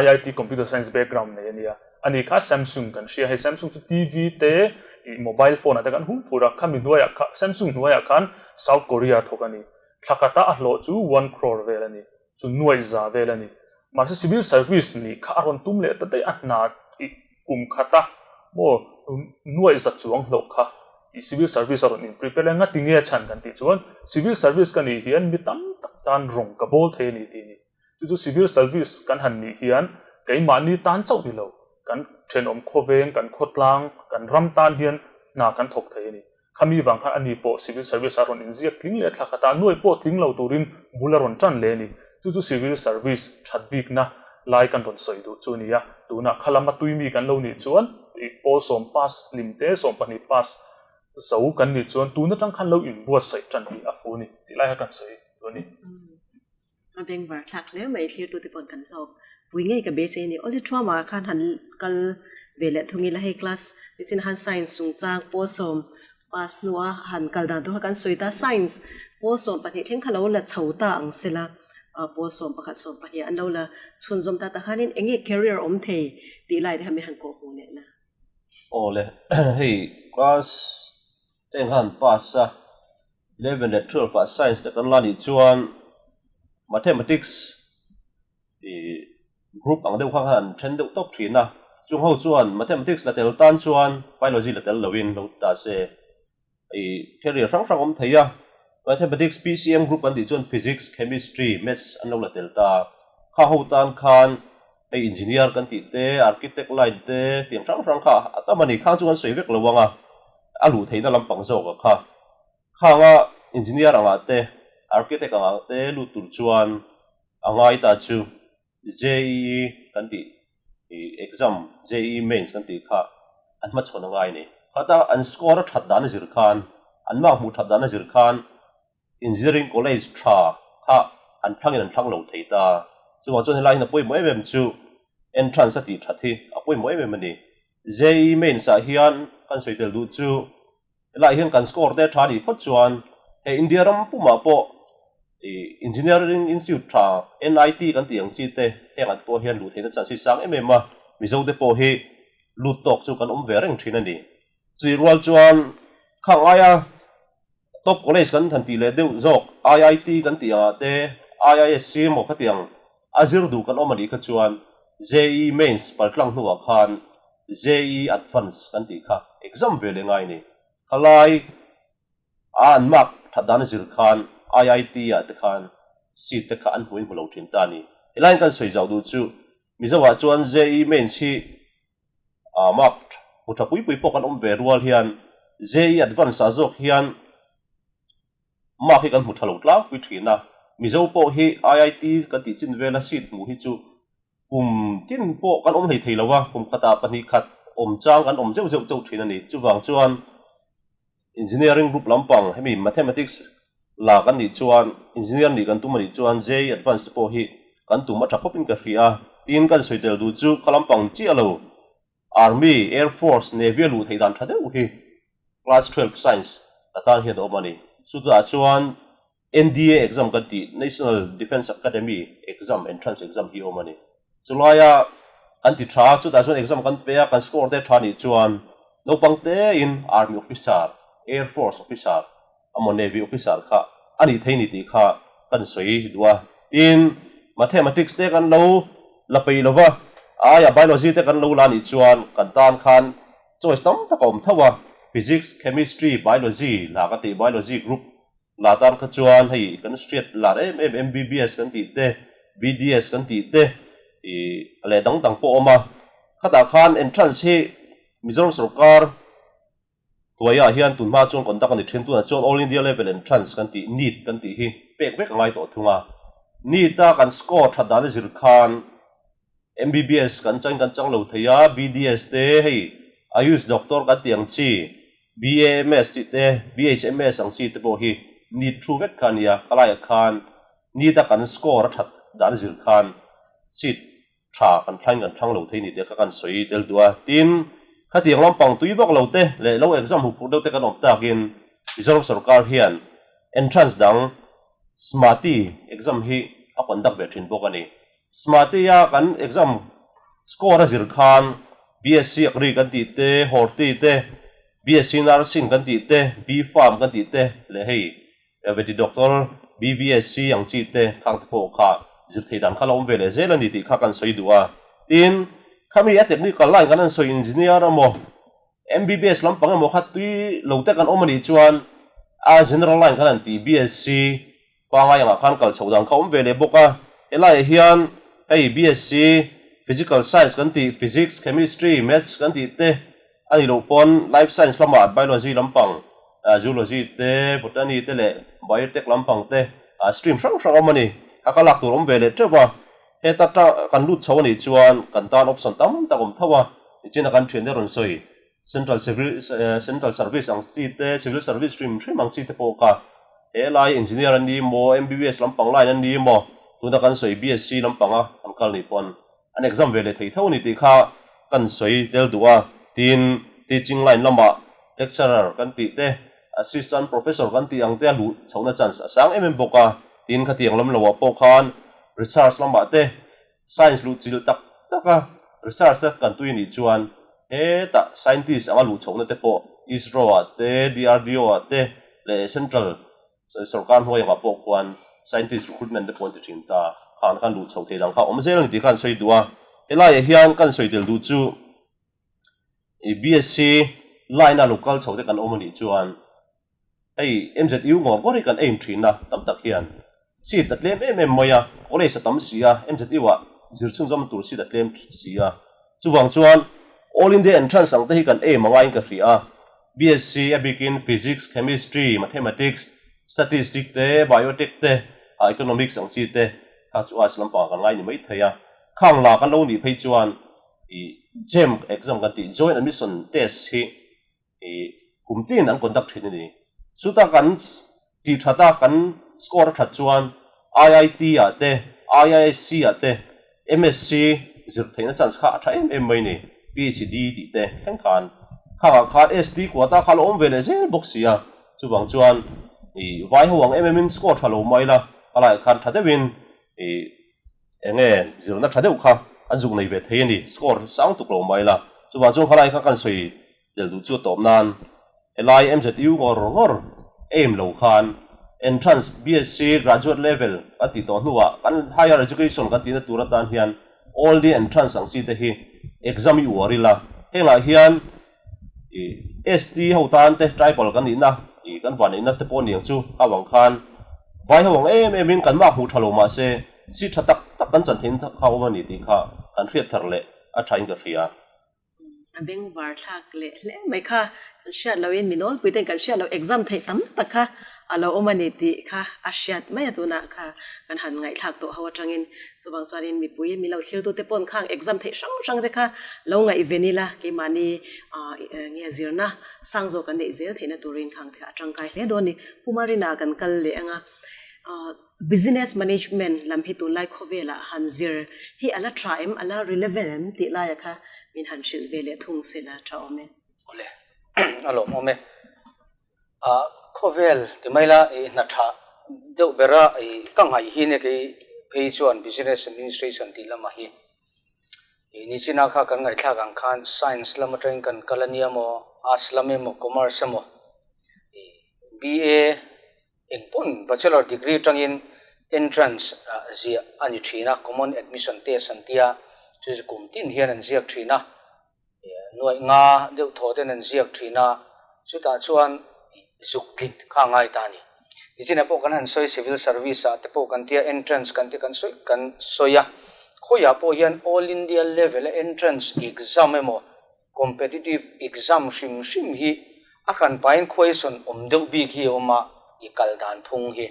IIT computer science background nei a nia, ani kha Samsung kan hria hei Samsung chu TV te i mobile phone ah te kan hum fur a, khami hnuaiah kha Samsung hnuaiah khan South Korea thawk a ni, thla khat a a hlawh chu one crore vel a ni. Chu nuaih za vel a ni. Mahse civil service nih kha a rawn tum leh ta daih a, hna tih kum khat a maw nuaih za chuang hlauh kha tih civil service a rawn in prepare a, ngati nge a chhan kan tih chuan civil service ka nih hian mi tam tak tan rawng ka bawl thei a ni tih a ni. Chu chu civil service kan han nih hian keimahni tan chauh ni lo, kan thenawm khawveng, kan khawtlang, kan ram tan hian hna kan thawk thei a ni. Khami vang khan ani pawh civil service a rawn inziak tling leh thla khat a, nuai pawh tling lo turin bul a rawn tan leh a ni. Chu chu civil service that bikna lai kan rawn sawi duh chu a ni a, tunah kha lama tui mi kan lo nih chuan pawl sawm pass hlim te 12 pass zo kan nih chuan tun atang khan lo inbuatsaih tan hi a fu a ni tih lai kha kan sawi duh a ni. A bengvar thlak hle mai thlirtute paw'n kan hlawk pui ngei ka beisei a ni. Awle Thuama khan han kal ve leh thung ila hei class nichin han science chungchang pawl sawm pass hnua han kal dan tur kha kan sawi ta science pawl 12 thleng kha lo la chho ta ang sela pawl 11 12 an lo la chhunzawm ta tak khanin eng nge career awm thei tih lai te kha min han kawh hmuh leh na. Awle hei class ten khan pass a 11 leh 12 ah science te kan la nih chuan mathematics ih group ang deuh kha khan an then deuh tawp thin a, chung ho chuan mathematics la tel tan chuan biology la tel loin lo ta se ih career hrang hrang awm thei a, mathematics PCM group an tih chuan physics, chemistry, maths an lo la tel ta, kha ho tan khan hei engineer kan tih te architect line te tiang hrang hrang kha a tam a ni, khang chu kan sawi vek lo ang a, a luh theihna lampang zawk a kha. Khanga engineer angah te, architect angah te lut tur chuan a ngai ta chu JEE kan tih ih exam JEE mains kan tih kha an hmachhawn a ngai a ni. Khata an score a that dan a zir khan, an mark hmuh that dan a zir khan engineering college tha kha an thlangin an thlang lo thei ta. Chuvang chuan helai hian a pawimawh em em chu entrance a tih that hi a pawimawh em em a ni. JEE mains ah hian kan sawi tel duh chu Helaiah hian kan score te tha nih phawt chuan hei India ram pumah pawh ih Engineering Institute tha NIT kan tih ang chi te heng an pawh hian luh theihna chance hi sang em em a, Mizo te pawh hi lut tawk chu kan awm ve reng thin a ni. Chutih rual chuan khang aia top college kan han tih leh deuh zawk IIT kan tih angah te IISc emaw khatiang a zir duh kan awm a nih kha chuan JEE Mains paltlang hnuah khan JEE Advance kan tih kha exam ve leh ngai a ni. Khalai a an mark that dan a zir khan IIT ah te khan seat te kha an hmuin hmu lo thin ta a ni. Helaiin kan sawi zauh duh chu Mizoah chuan JEE Mains hi mark hmu tha pui pui pawh kan awm ve rual hian JEE Advance ah zawk hian Mark hi kan hmu tha lo tlangpui thin a, Mizo pawh hi IIT kan tih chin vela seat hmuh hi chu kum tin pawh kan awm hlei thei lo a, kum khatah pahnih khat awm chang kan awm zeuh zeuh chauh thin a ni. Chuvang chuan Engineering group lampang hemi Mathematics la kan nih chuan Engineer nih kan tum a nih chuan JEE Advance te pawh hi kan tum a tha khawpin ka hria a, tin kan sawi tel duh chu kha lampang chiah lo. Army, Air Force, Navy a luh theih dan tha deuh hi Class 12 Science atan hian a awm a ni. Chutah chuan. NDA exam kan tih National Defence Academy exam entrance exam hi a awm a ni. Chulaia kan ti tha a, chutah chuan exam kan pe a, kan score te tha nih chuan naupang tein Army officer, Air Force officer emaw Navy officer kha a nih thei ni tih kha kan sawi duh a. Tin, Mathematics te kan lo la peih lo va, a aiah Biology te kan lo la nih chuan kan tan khan choice tam tak a awm tho a, Physics, Chemistry, Biology la ka tih Biology group La tan kha chuan hei kan hriat lar em em MBBS kan tih te, BDS kan tih te ih leh dang dang pawh a awm a. Khatah khan entrance hi Mizoram sorkar hnuaiah hian tun hma chuan conduct a ni thin. Tunah chuan All India Level Entrance kan tih NEET kan tih hi pek vek a ngai tawh thung a. NEET a kan score that dan a zir khan MBBS kan chang kan chang lo thei a, BDS te hei Ayush doctor kan tih ang chi BAMS tih te, BHMS ang chi te pawh hi NEET thu vek kha a nia, khalaiah khan NEET a kan score a that dan zir khan seat tha kan thlain kan thlang lo thei ni tih kha kan sawi tel duh a. Tin, khatiang lampang tui vak lo te leh lo exam huphurh deuh te kan awm takin Mizoram sorkar hian entrance dang SMATI exam hi a conduct ve thin bawk a ni. SMATI-a kan exam score a zir khan BSc Agri kan tih te, Horti te, BSc Nursing kan tih te, B-Pharm kan tih te leh hei Veti Doctor, BVSc ang chi te khang te pawh kha zir theih dan kha la awm ve leh zel a ni tih kha kan sawi duh a. Tin, khami a technical line kan han sawi engineer emaw, MBBS lampang emaw kha tui lo te kan awm a nih chuan a general line khan han tih BSc Pangai angah khan kal chhoh dan kha awm ve leh bawk a, helaiah hian hei BSc Physical Science kan tih, Physics, Chemistry, Maths kan tih te a nih loh pawn Life Science lamah Biology lampang, Zoology te, Botany te leh Biotech lampang te stream hrang hrang awm a ni. A ka lak tur awm ve leh teuh a, heta kan lut chho a nih chuan kan tan option tam tak awm tho a, nichina kan thiante rawn sawi Central Civil Central Service ang chi te, Civil Service hrim hrim ang chi te pawh kha helai Engineer an ni maw, MBBS lampang line an ni maw, tuna kan sawi BSc lampanga an kal nih pawn an exam ve leh thei tho a ni tih kha kan sawi tel duh a. Tin, Teaching line lamah Lecturer kan tih te, Assistant Professor kan tih ang te a luh chhohna chance a sang em em bawk a. Tin, khatiang lam loah pawh khan Research lamah te Science luh chilh tak tak a, research te kan tui nih chuan hetah scientist anga luh chhohna te pawh ISRO ah te, DRDO ah te leh central sorkar hnuai angah pawh khuan scientist recruitment te pawh an ti thin ta. Khan khan luh chhoh theih dang kha awm zel a ni tih kha an sawi duh a. Helaiah hian kan sawi tel duh chu i BSc line a lo kal chho te kan awm a nih chuan Hei MZU ngawr ngawr hi kan aim thin a, tam tak hian seat a tlem em em mai a, college a tam si a, MZU ah zir chhunzawm tur seat a tlem si a. Chuvang chuan All India Entrance ang te hi kan aim angaiin ka hria a, BSc a bikin Physics, Chemistry, Mathematics, Statistics te, Biotech te, Economics ang chi te kha chu arts lampangah kan ngai ni mai thei a. Khang la kan lo nih phei chuan i JAM exam kan tih Joint Admission Test hi I kum tin an conduct thin a ni. Chuta kan tih that a, kan score a that chuan IIT ah te, IISc ah te, MSc zir theihna chance kha a tha em em mai a ni. PhD tih te thleng khan khangah khan ST quota kha a lo awm ve leh zel bawk si a. Chuvang chuan i vai ho ang em em in score tha lo mai la, a laiah khan tha deuhin i Eng nge zirna tha deuh kha an zuk nei ve thei a ni, score sang tuk lo mai la. Chuvang chuan khalai kha kan sawi tel duh chu a tawp nan helai MZU ngawr ngawr aim lo khan entrance BSc graduate level kan tih tawh hnuah kan higher education kan tihna tur atan hian all the entrance ang chi te hi exam i uar ila. Hengah hian I ST ho tan te tribal kan nihna i kan vanneihna te pawh aniang chu kha vang khan vai ho ang em em in kan mah hmuh tha lo mahse seat tha tak tak kan chan theihna kha awm a ni tih kha kan hriat thar leh a tha in ka hria. A bengvar thlak leh hle mai kha kan hriat loh in mi nawlpui ten kan hriat loh exam theih tam tak kha a lo awm a ni tih kha a hriat mai a tunah kha kan han ngaihthlak tawh ho atangin Chuvang chuanin mipui min lo thlirtute pawn khang exam theih hrang hrang te kha lo ngaihven ila keimahni nge zirna sang zawk kan neih zel theihna turin khang te kha a tangkai hle dawn a ni. Pu Marina kan kal leh anga business management lam hi tunlai khawvelah han zir hi a la tha em a la relevant em tih laia kha min han hrilh ve leh thung se la tha awm e. Awle a lawmawm e. Khawvel ti mai la i hna tha. deuh bera ka ngaih hi nia kei phei chuan Business Administration tih lamah hi nichina kha kan ngaihthlak ang khan Science lam atangin kan kal a nia maw, Arts lam emaw, Commerce emaw, BA eng pawn Bachelor degree atangin entrance ziah a ni thin a, Common Admission Test an tia, chu chu kum tin hian an ziak thin a. Nuaih nga deuh thaw ten an ziak thin a, chutah chuan zuk tlin kha a ngai ta a ni. Nichinah pawh kan han sawi civil service ah te pawh kan tia entrance kan ti kan sawi kan sawi a, khawiah pawh hian all India level a entrance exam emaw competitive exam hrim hrim hi a hran pahin question awm deuh bik hi a awm a, i kal dan phung hi.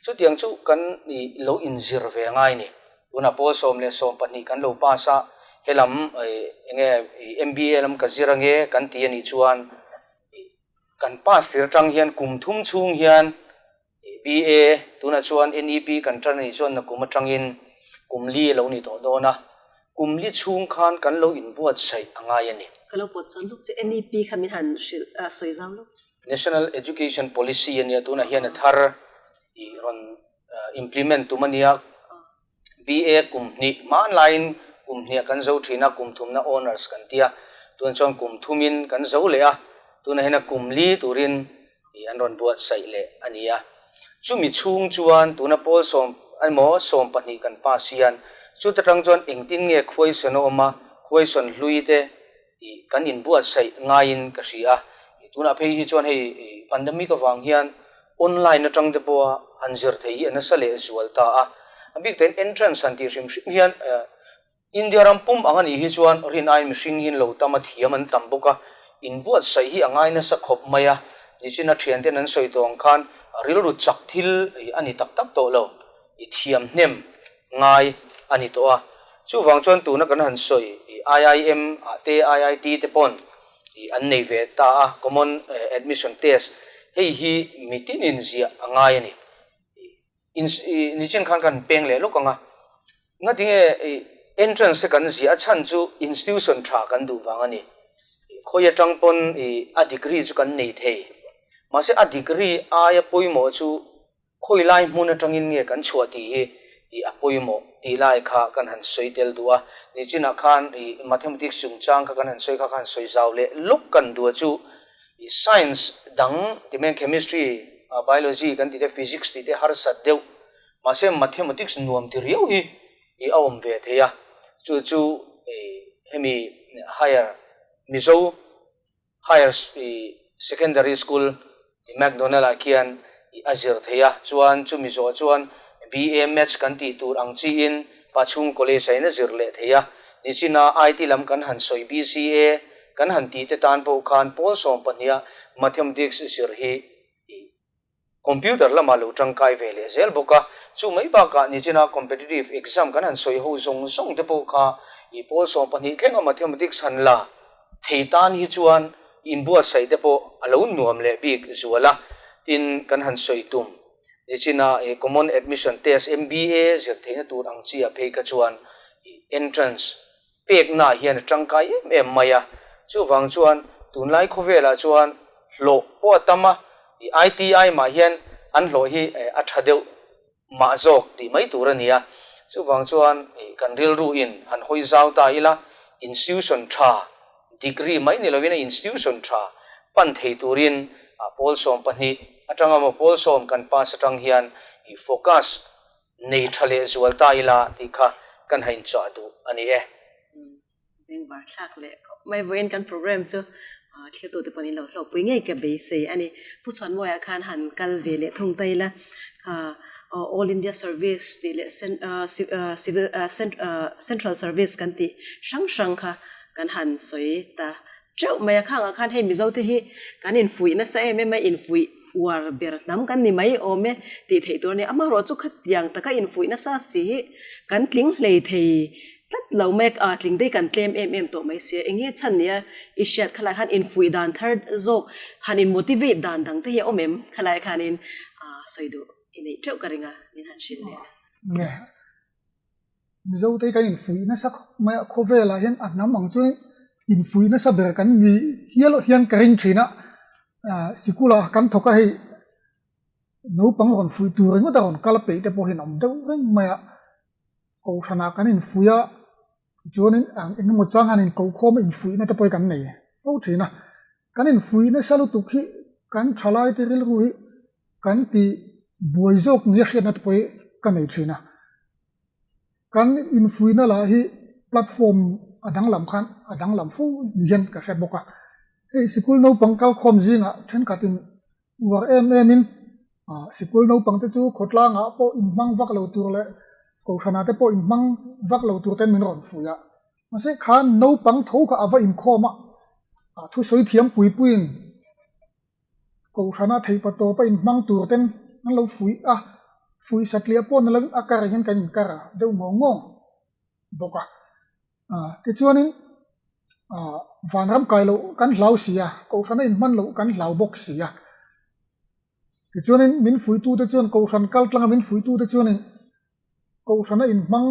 Chutiang chu kan i lo inzir ve ngai a ni. Tunah pawl 12 kan lo pass a, helam enge MBA lam ka zir ange kan ti anih chuan kan pass tir atang hian kum thum chhung hian BA tunah chuan NEP kan tan anih chuan nakum atangin kum li a lo ni tawh dawn a, kum li chhung khan kan lo inbuatsaih a ngai a ni. Ka lo pawt chuan luk che NEP kha min han hrilh sawi zau luk. National Education Policy ania tunah hian a thar i rawn implement tum a nia, BA kum hnih hmanlaiin kum hniah kan zo thin a, kum thumna honours kan ti a, tunah chuan kum thumin kan zo leh a, tunah hian a kum li turin an rawn buatsaih leh a ni a. Chumi chhung chuan tuna pawl sawm emaw 12 kan pass hian chuta tang chuan engtin nge khuaisawn a awm a, khuaisawn hlui te ih kan inbuatsaih ngaiin ka hria a, tunah phei hi chuan hei pandemic avang hian online atang te pawha han zir thei hi a nasa leh zual ta a, a bik takin entrance han tih hrim hrim hian India ram pum ang a nih hi chuan rin aiin mihring hi an lo tam a, thiam an tam bawk a, inbuatsaih hi a ngai nasa khawp mai a, nichina thianten an sawi tawh ang khan rilru chak thil a ni tak tak tawh lo, i thiam hnem ngai a ni tawh a. Chuvang chuan tuna kan han sawi IIM ah te IIT te pawn an nei ve ta a, Common Admission Test hei hi mitinin ziah a ngai a ni. Nichin khan kan peng leh lawk ang a, ngatinge entrance te kan ziah a chhan chu institution tha kan duh vang a ni. Khawi atang pawn a degree chu kan nei thei, mahse a degree aia pawimawh chu Khawi lai hmun atangin nge kan chhuah tih hi ih a pawimawh tih lai kha kan han sawi tel duh a, nichinah khan ih mathematics chungchang kha kan han sawi kha khan sawi zau leh lawk kan duh a chu ih science dang ti mai chemistry, biology kan tih te physics tih te harsat deuh mahse mathematics nuam ti riau hi ih a awm ve thei a, chu chu ih hemi higher Mizo Higher Secondary School McDonald ah khian a zir thei a, chuan chumi zawh chuan BA Maths kan tih tur ang chiin Pachhung College ah in a zir leh thei a. Nichina IT lam kan han sawi BCA kan han tih te tan pawh khan pawl 12 a Mathematics zir hi Computer lamah lo tangkai ve leh zel bawk a, chu mai bakah nichina competitive exam kan han sawi ho zawng zawng te pawh kha i pawl 12 thlenga mathematics han la thei tan hi chuan inbuatsaih te pawh a lo nuam leh bik zual a, tin kan han sawi tum nichina i common admission test MBA zir theihna tur ang chi ah phei kha chuan i entrance pekna hian a tangkai em em mai a, chuvang chuan tunlai khawvelah chuan hlawh pawh a tam a, i ITI mah hian an hlawh hi a tha deuh mah zawk tih mai tur a ni a, chuvang chuan kan rilru in han hawi zau ta ila, institution tha, degree mai ni lovin a institution tha pan thei turin pawl 12 atanga maw pawl sawm kan pass atang hian i focus Nei tha leh zual ta ila tih kha kan ha inchah duh a ni e. Bengvar thlak leh khawp mai vawiin kan program chu thiltute pawhin lo hlawkpui ngei ka beisei a ni. Pu Chhuanmawia khan han kal ve leh thung ta ila kha All India Service tih leh Civil Central Service kan tih hrang hrang kha kan han sawi ta Teuh mai a khangah khan hei Mizo te hi kan infuih nasa em em a, infuih uar ber hnam kan ni mai awm e tih theih tur a ni. Amaherawh chu khatiang taka infuih nasa si hi kan tling hlei thei tlat lo mai a, tling dei kan tlem em em tawh mai sia. Eng nge chhan nia i hriat khalai khan infuih dan thar zawk han in motivate dan dang te hi a awm em khalai khanin sawi duh i neih teuh ka ring a, min han hrilh leh. Mizote hi kan infuih nasa khawp mai a, khawvelah hian a hnam ang chuan infuih nasa ber kan ni hial hian ka ring thin a, ah sikulah kan thawk a hei. Naupang rawn fuih tur ringawt a rawn kal peih te pawh hian awm deuh reng mai a, kohhranah kan infuih a, tichuanin eng emaw chang han inkohkhawm a infuihna te pawh hi kan nei fo thin a. Kan infuih nasa lutuk hi kan thalai te rilru hi kan ti buai zawk nia hriatna te pawh hi ka nei thin a. Kan infuihna lah hi platform a danglam khan a danglam fo ni hian ka hre bawk a. Hei sikul naupang kalkhawm zingah thenkhatin uar em em in sikul naupang te chu khawtlangah pawh inhmang vak lo tur leh kohhranah te pawh inhmang vak lo tur ten min rawn fuih a. Mahse khan naupang tho kha a va inkhawm a, thusawi thiam pui puiin Kohhrana theihpa tawpa inhmang tur ten an lo fuih a, fuih satliah pawh ni lovin a kar hian kan inkar deuh ngawng ngawng bawk a. Tichuanin vanram kai loh kan hlau si a, kohhrana inhman loh kan hlau bawk si a. Tichuanin min fuihtute chuan kohhran kal tlanga min fuihtute chuanin kohhrana inhmang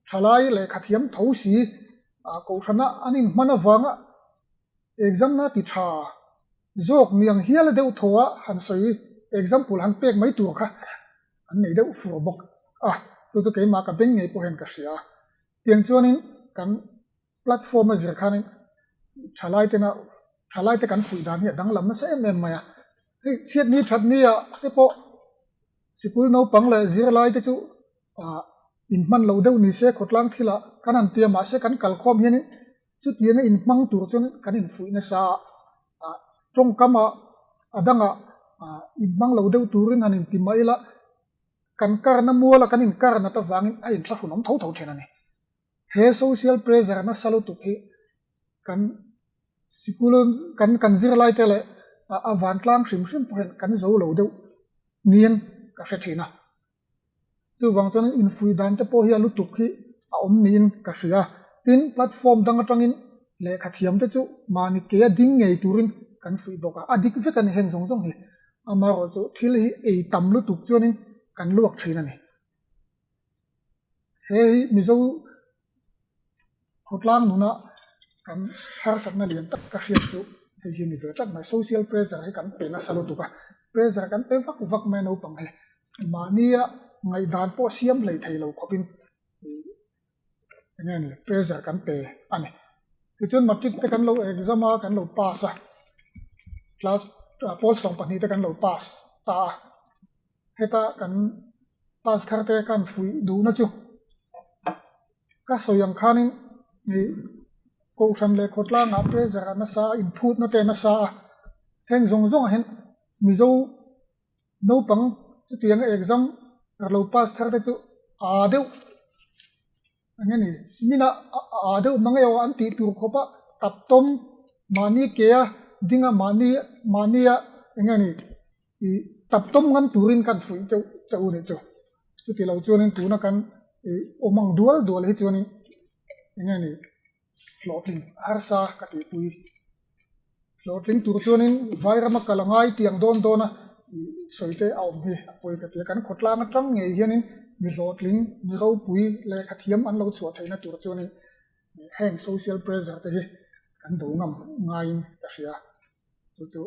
thalai lehkha thiam tho si, kohhrana an inhman avanga exam na ti tha zawk ni ang hial deuh thaw a han sawi example han pek mai tur kha an nei deuh fur bawk a, chu chu keimah ka beng ngei pawh hian ka hria a, tiang chuanin kan platform a zir khanin thalai tena thalai te kan fuih dan hi a danglam nasa em em mai a, hei chhiatni thatni ah te pawh sikul naupang leh zirlai te chu ah inhman lo deuh ni se khawtlang thil ah kan han tia mahse kan kalkhawm hianin Chutianga inhmang tur chuan kan infuih nasa a, tawngkam ah a dangah inhmang lo deuh turin han inti mah ila, kan karna muala kan inkar nat avangin a inthlahrun awm tho tho thin a ni. He social pressure nasa lutuk hi kan sikul kan kan zirlaite leh a vantlang hrim hrim pawh hian kan zo lo deuh niin ka hre thin a. Chuvang chuan infuih dan te pawh hi a lutuk hi a awm niin ka hria. Tin, platform dang atangin lehkha thiam te chu mahni keia ding ngei turin kan fuih bawk a, a dik vek a ni heng zawng zawng hi. Amaherawhchu thil hi ei tam lutuk chuanin kan luak thin a ni. He hi Mizo Khawtlang nuna kan harsatna lian tak ka hriat chu hei hi ni ve tlat mai, social pressure hi kan pe nasa lutuk a, pressure kan pe vak vak mai naupang hi mahnia ngaihdan pawh siam hlei thei lo khawpin eng nge ni pressure kan pe a ni. Tichuan matric te kan lo exam a, kan lo pass a, class pawl 12 te kan lo pass ta a, heta kan pass thar te kan fuih duhna chu. Ka sawi ang khanin ih Kohhran leh khawtlangah pressure a nasa a, inphutna te a nasa a, heng zawng zawngah hian Mizo naupang chutianga exam lo pass thar te chu aa deuh eng nge ni minah aa deuh mang emaw an tih tur khawp a tap tawm mahni ke a ding a mahni mahnia eng nge ni ih tap tawm ngam turin kan fuih deuh che u nih chu. Chuti lo chuanin tuna kan ih awm ang dual dual hi chuanin eng nge ni hlawhtling harsa ka tihpui. Hlawhtling tur chuanin Vairama kal a ngai tih ang dawn dawn a ih sawi te a awm hi a pawi ka ti a. Kan khawtlang atang ngei hianin mi hlawhtling, mi ropui lehkha thiam an lo chhuah theihna tur chuanin heng social pressure te hi kan do ngam ngaiin ka hria. Chu chu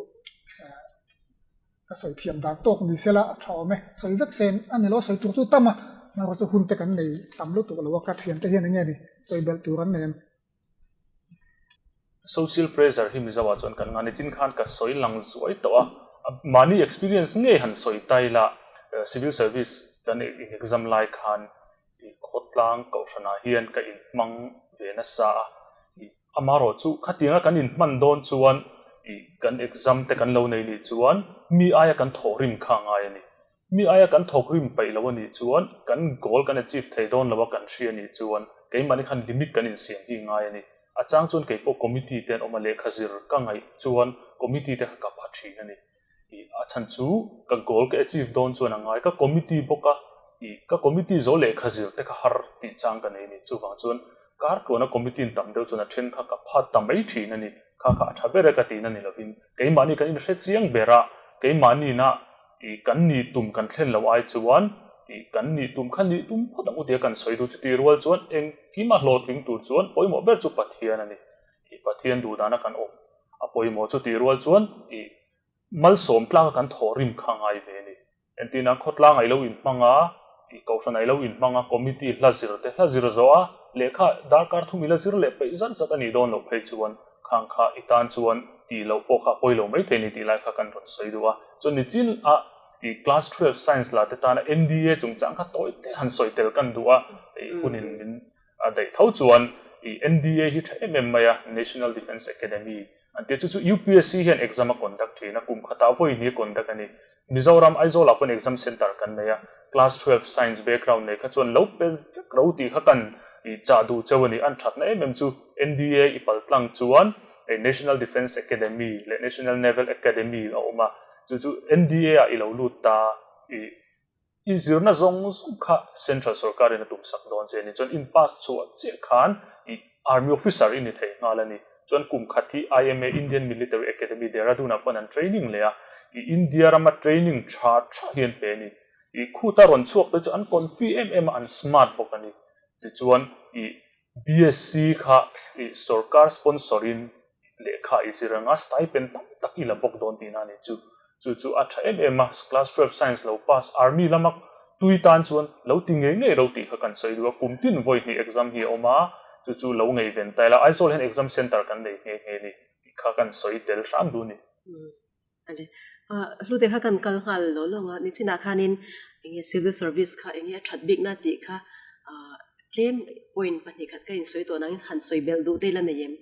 ka sawi thiam dan tawk ni sela a tha awm e. Sawi vek sen a ni lo, sawi tur chu tam a, erawh chu hun te kan nei tam lutuk lo a, ka thiante hian eng nge ni sawi belh tur an nei em? Social pressure hi Mizo ah chuan kan ngah nichin khan ka sawi lang zuai tawh a, mahni experience ngei han sawi ta ila civil service kan in exam lai khan khawtlang kohhranah hian ka inhmang ve nasa a, Amaherawh chu khatianga kan inhman dawn chuan ih kan exam te kan lo nei nih chuan mi aia kan thawh rim kha a ngai a ni. Mi aia kan thawk rim peih lo a nih chuan kan goal kan achieve thei dawn lo a kan hria nih chuan keimahni khan limit kan insiam hi ngai a ni. A chang chuan keipawh committee te an awm a lehkha zir ka ngaih chuan committee te kha ka pha thin a ni. Ih a chhan chu ka goal ka achieve dawn chuan a ngai ka committee bawk a, ih ka committee zo lehkha zir te kha har tih chang ka nei a ni. Chuvang chuan kar tluana committee in tam deuh chuan a then kha ka phat ta mai thin a ni. Kha kha a tha ber e ka tihna ni lovin keimahni kan inhre chiang ber a, keimahni na ih kan nih tum kan thlen loh ai chuan ih kan nih tum kha nih tum phawt ang u tia kan sawi duh chuti rual chuan engkim a hlawhtling tur chuan pawimawh ber chu Pathian a ni. Ih Pathian duhdana kan awm A pawimawh chu tih rual chuan ih malsawm tlaka kan thawh rim kha a ngai ve a ni. Entirna, khawtlangah i lo inhmang a, i kohhranah i lo inhmang a, committee hla zir te hla zir zawh a, lehkha darkar thum i la zir leh peih zat zat a nih dawn loh phei chuan khang kha i tan chuan tih loh pawh kha a pawi lo mai thei a ni tih lai kha kan rawn sawi duh a. Chuan nichin a i class 12 science la te tana NDA chungchang kha tawi te han sawi tel kan duh a, i hunin min a daih tho chuan i NDA hi tha em em mai a, National Defence Academy an tia chu chu UPSC hian exam a conduct thin a, kum khatah vawi hnih a conduct a ni. Mizoram Aizawl ah pawn exam center kan nei a, class 12 science background nei kha chuan lo pe vek ro tih kha kan i chah duh cheu a ni. An thatna em em chu NDA i pal tlang chuan National Defence Academy leh National Naval Academy a awm a, Chu chu NDA ah i lo lut ta i i zirna zawng zawng kha Central sorkar in a tum sak dawn che a ni. Chuan in pass chhuah chiah khan i Army officer i ni thei nghal a ni. Chuan kum khat hi IMA Indian Military Academy Dehradun ah khuan an training leh a, i India rama training tha tha hi an pe a ni. I khuta rawn chhuak te chu an confi em em a, an smart bawk a ni. Tichuan i BSc kha i sorkar sponsor in lehkha i zir anga stipend tam tak i la bawk dawn tihna a ni chu. Chu chu a tha em em a, class 12 science lo pass army lama tui tan chuan lo ti ngei ngei ro tih kha kan sawi duh a, kum tin vawi hnih exam hi a awm a, chu chu lo ngaihven ta ila Aizawl hian exam center kan nei nghe nghe ni tih kha kan sawi tel hram duh a ni. Ale hlute kha kan kal nghal lo lo ang a, nichinah khanin enge civil service kha enge a that bikna tih kha tlem point 2 khat ka insawi tawh nangin han sawi belh duh te ila nei em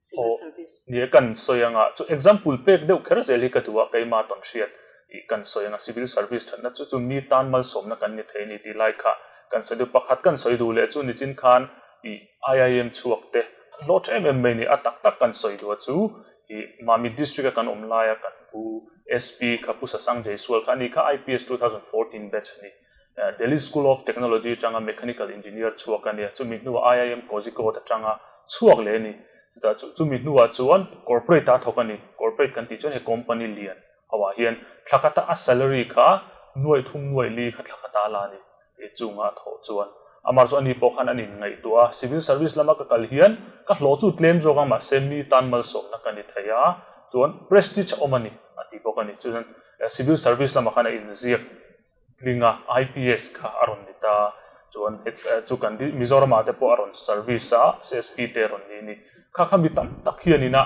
civil service. Ni e kan sawi anga chu example pek deuh kher zel hi ka duh a keima tawn hriat i kan sawi anga civil service thatna chu chu mi tan malsawmna kan ni thei a ni tih lai kha kan sawi duh pakhat kan sawi duh leh chu nichin khan i IIM chhuak te an hlawh tha em em mai ni a tak tak kan sawi duh a chu I Mami District a kan awm laia kan pu SP kha Pu Sasang Jaiswal kha a ni kha IPS 2014 batch a ni. Delhi School of Technology atanga Mechanical Engineer chhuak a ni a, chumi hnuah IIM Kozhikode atanga chhuak leh a ni. Chutah chu chumi hnuah chuan corporate a thawk a ni. Corporate kan tih chuan he company lian hoah hian thla khata a salary kha nuaih thum nuaih li kha thla khata a la a ni. I chunga thawh chuan amah chu ani pawh khan an inngaihtuah a, civil service lama ka kal hian ka hlawh chu tlem zawk a mahse mi tan malsawmna ka ni thei a, chuan prestige a awm a ni a ti bawk a ni. Chuan civil service lamah khan a inziak tling a, IPS kha a rawn ni ta, chuan chu kan Mizoramah te pawh a rawn service a, SSP te a rawn ni a ni. Kha kha mi tam tak hian ina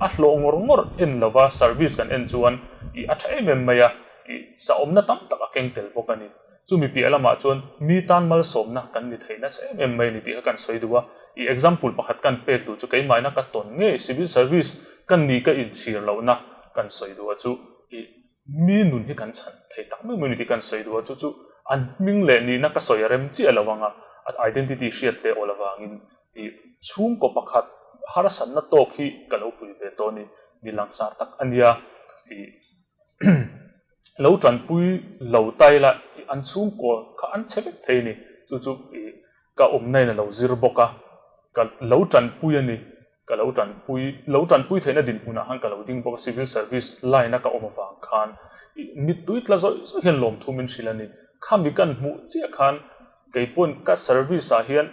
a hlawh ngawr ngawr en lova service kan en chuan i a tha em em mai a, i sahawmna tam tak a keng tel bawk a ni. Chumi piah lamah chuan mi tan malsawmna kan ni thei nasa em em mai a ni tih kha kan sawi duh a. I example pakhat kan pek duh chu keimahina ka tawn ngei civil service ka nih ka inchhir lohna kan sawi duh a chu i mi nun hi kan chhan thei tak meuh meuh a ni tih kan sawi duh a chu chu an hming leh nihna ka sawi a rem chiah lo ang a a identity hriat teh awl avangin i chhungkaw pakhat harsatna tawk hi ka lo pui ve tawh a ni. Mi langsar tak a nia i Lo tanpui lo ta ila an chhungkaw kha an chhe vek thei a ni. Chu chu ka awmna in a lo zir bawk a, ka lo tanpui a ni. Ka lo tanpui, lo tanpui theihna dinhmunah khan ka lo ding bawk a, civil service line a ka awm avang khan mittui tla zawih zawih hian lawmthu min hrilh a ni. Khami kan hmuh chiah khan keipawn ka service ah hian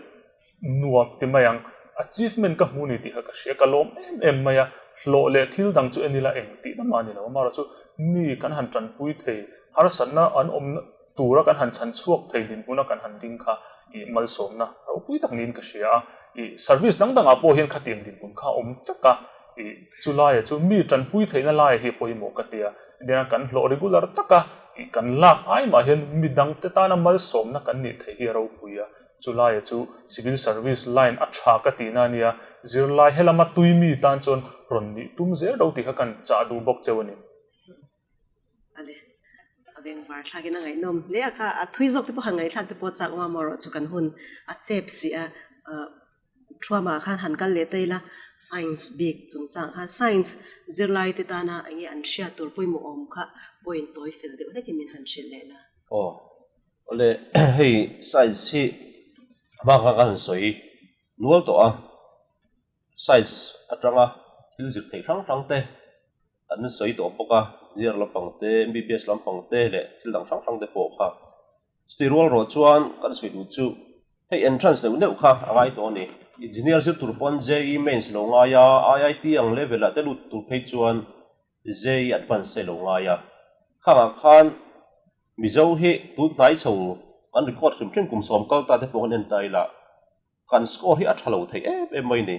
Nuam ti mai ang. Achievement ka hmu ni tih kha ka hria, ka lawm em em mai a, hlawh leh thil dang chu en ila eng tih na mah ni lo, amaherawh chu mi kan han tanpui thei, harsatna an awm tura kan han chhan chhuak thei dinhmuna kan han ding kha ih malsawmna ropui tak niin ka hria a, ih service dang dangah pawh hian khatiang dinhmun kha a awm vek a, ih chu laia chu mi tanpui theihna laia hi pawimawh ka ti a, engtin a kan hlawh regular taka ih kan lak ai mah hian mi dangte tana malsawmna kan nih theih hi a ropui a. Chu laia chu civil service line a tha ka tihna a nia, zirlai helama tui mi tan chuan rawn nih tum zel ro tih kha kan chah duh bawk cheu a ni. Ale, a bengvar thlakin a ngaihnawm hle a kha, a thui zawk te pawh han ngaihthlak te pawh chak awm a maw erawh chu kan hun a chep si a, Thuamah khan han kal leh ta ila science bik chungchang khan science zirlai te tana enge an hriat tur pawimawh awm kha point tawi fel deuh hlekin min han hrilh leh la. Aw. Awle hei science hi hma kha ka han sawi nual tawh a, science atanga thil zir theih hrang hrang te an sawi tawh bawk a, engineer lampang te, MBBS lampang te leh thil dang hrang hrang te pawh kha. Chutih rual rawh chuan kan sawi duh chu hei entrance neuh neuh kha a ngai tawh a ni. Engineer zir tur pawn JEE Mains lo ngai a, IIT ang level ah te lut tur phei chuan JEE Advance te lo ngai a. Khangah khan. Mizo hi tun hnai chho kan record hrim hrim kum sawm kal ta te pawh kan en ta ila, kan score hi a tha lo thei em em mai ni.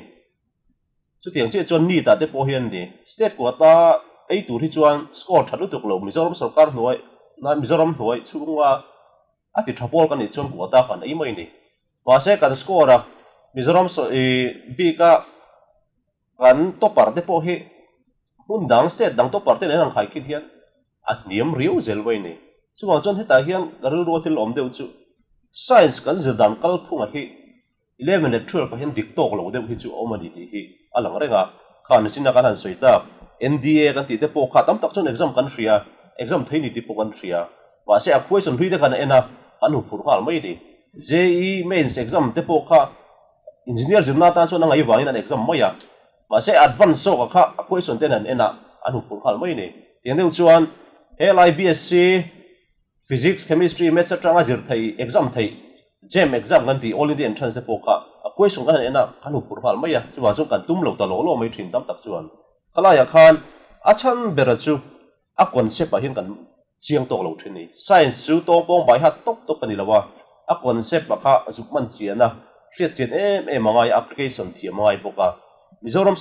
Chutiang chiah chuan NEET ah te pawh hian ni, state quota ei tur hi chuan score tha lutuk lo Mizoram sorkar hnuai, Mizoram hnuai chhunga a ti tha pawl kan nih chuan quota kan ei mai ni. Mahse kan score a Mizoram bika Kan topper te pawh hi hmun dang, state dang topper te nen an khaikhin hian a hniam riau zel mai ni. Chuvang chuan hetah hian ka rilru a thil awm deuh chu science kan zir dan kalphunga hi 11 leh 12 ah hian dik tawk lo deuh hi chu a awm a ni tih hi a lang reng a. Kha nichin a kan han sawi tak NDA kan tih te pawh kha tam tak chuan exam kan hria, exam thei ni tih pawh kan hria. Mahse a question hlui te khan a en a, kan huphurh nghal mai a ni. JEE Mains exam te pawh kha Engineer zirna atan chuan a ngaih vangin an exam mai a, mahse advance zawk a kha a question ten an en a, an huphurh nghal mai a ni. Tiang deuh chuan helai BSc Physics, Chemistry, Maths atanga zir theih, exam theih, JAM exam kan tih, All India Entrance te pawh kha a question kan han en a, kan huphurh nghal mai a, chuvang chuan kan tum lo ta law law mai thin tam tak chuan. Khalaiah khan a chhan bera chu A concept ah hian kan chiang tawk lo thin a ni. Science chu tawngpawng bai hat tawp tawp a ni lo a, a concept ah kha zuk hman chian a, hriat chian em em a ngai a, application thiam a ngai bawk a. Mizoram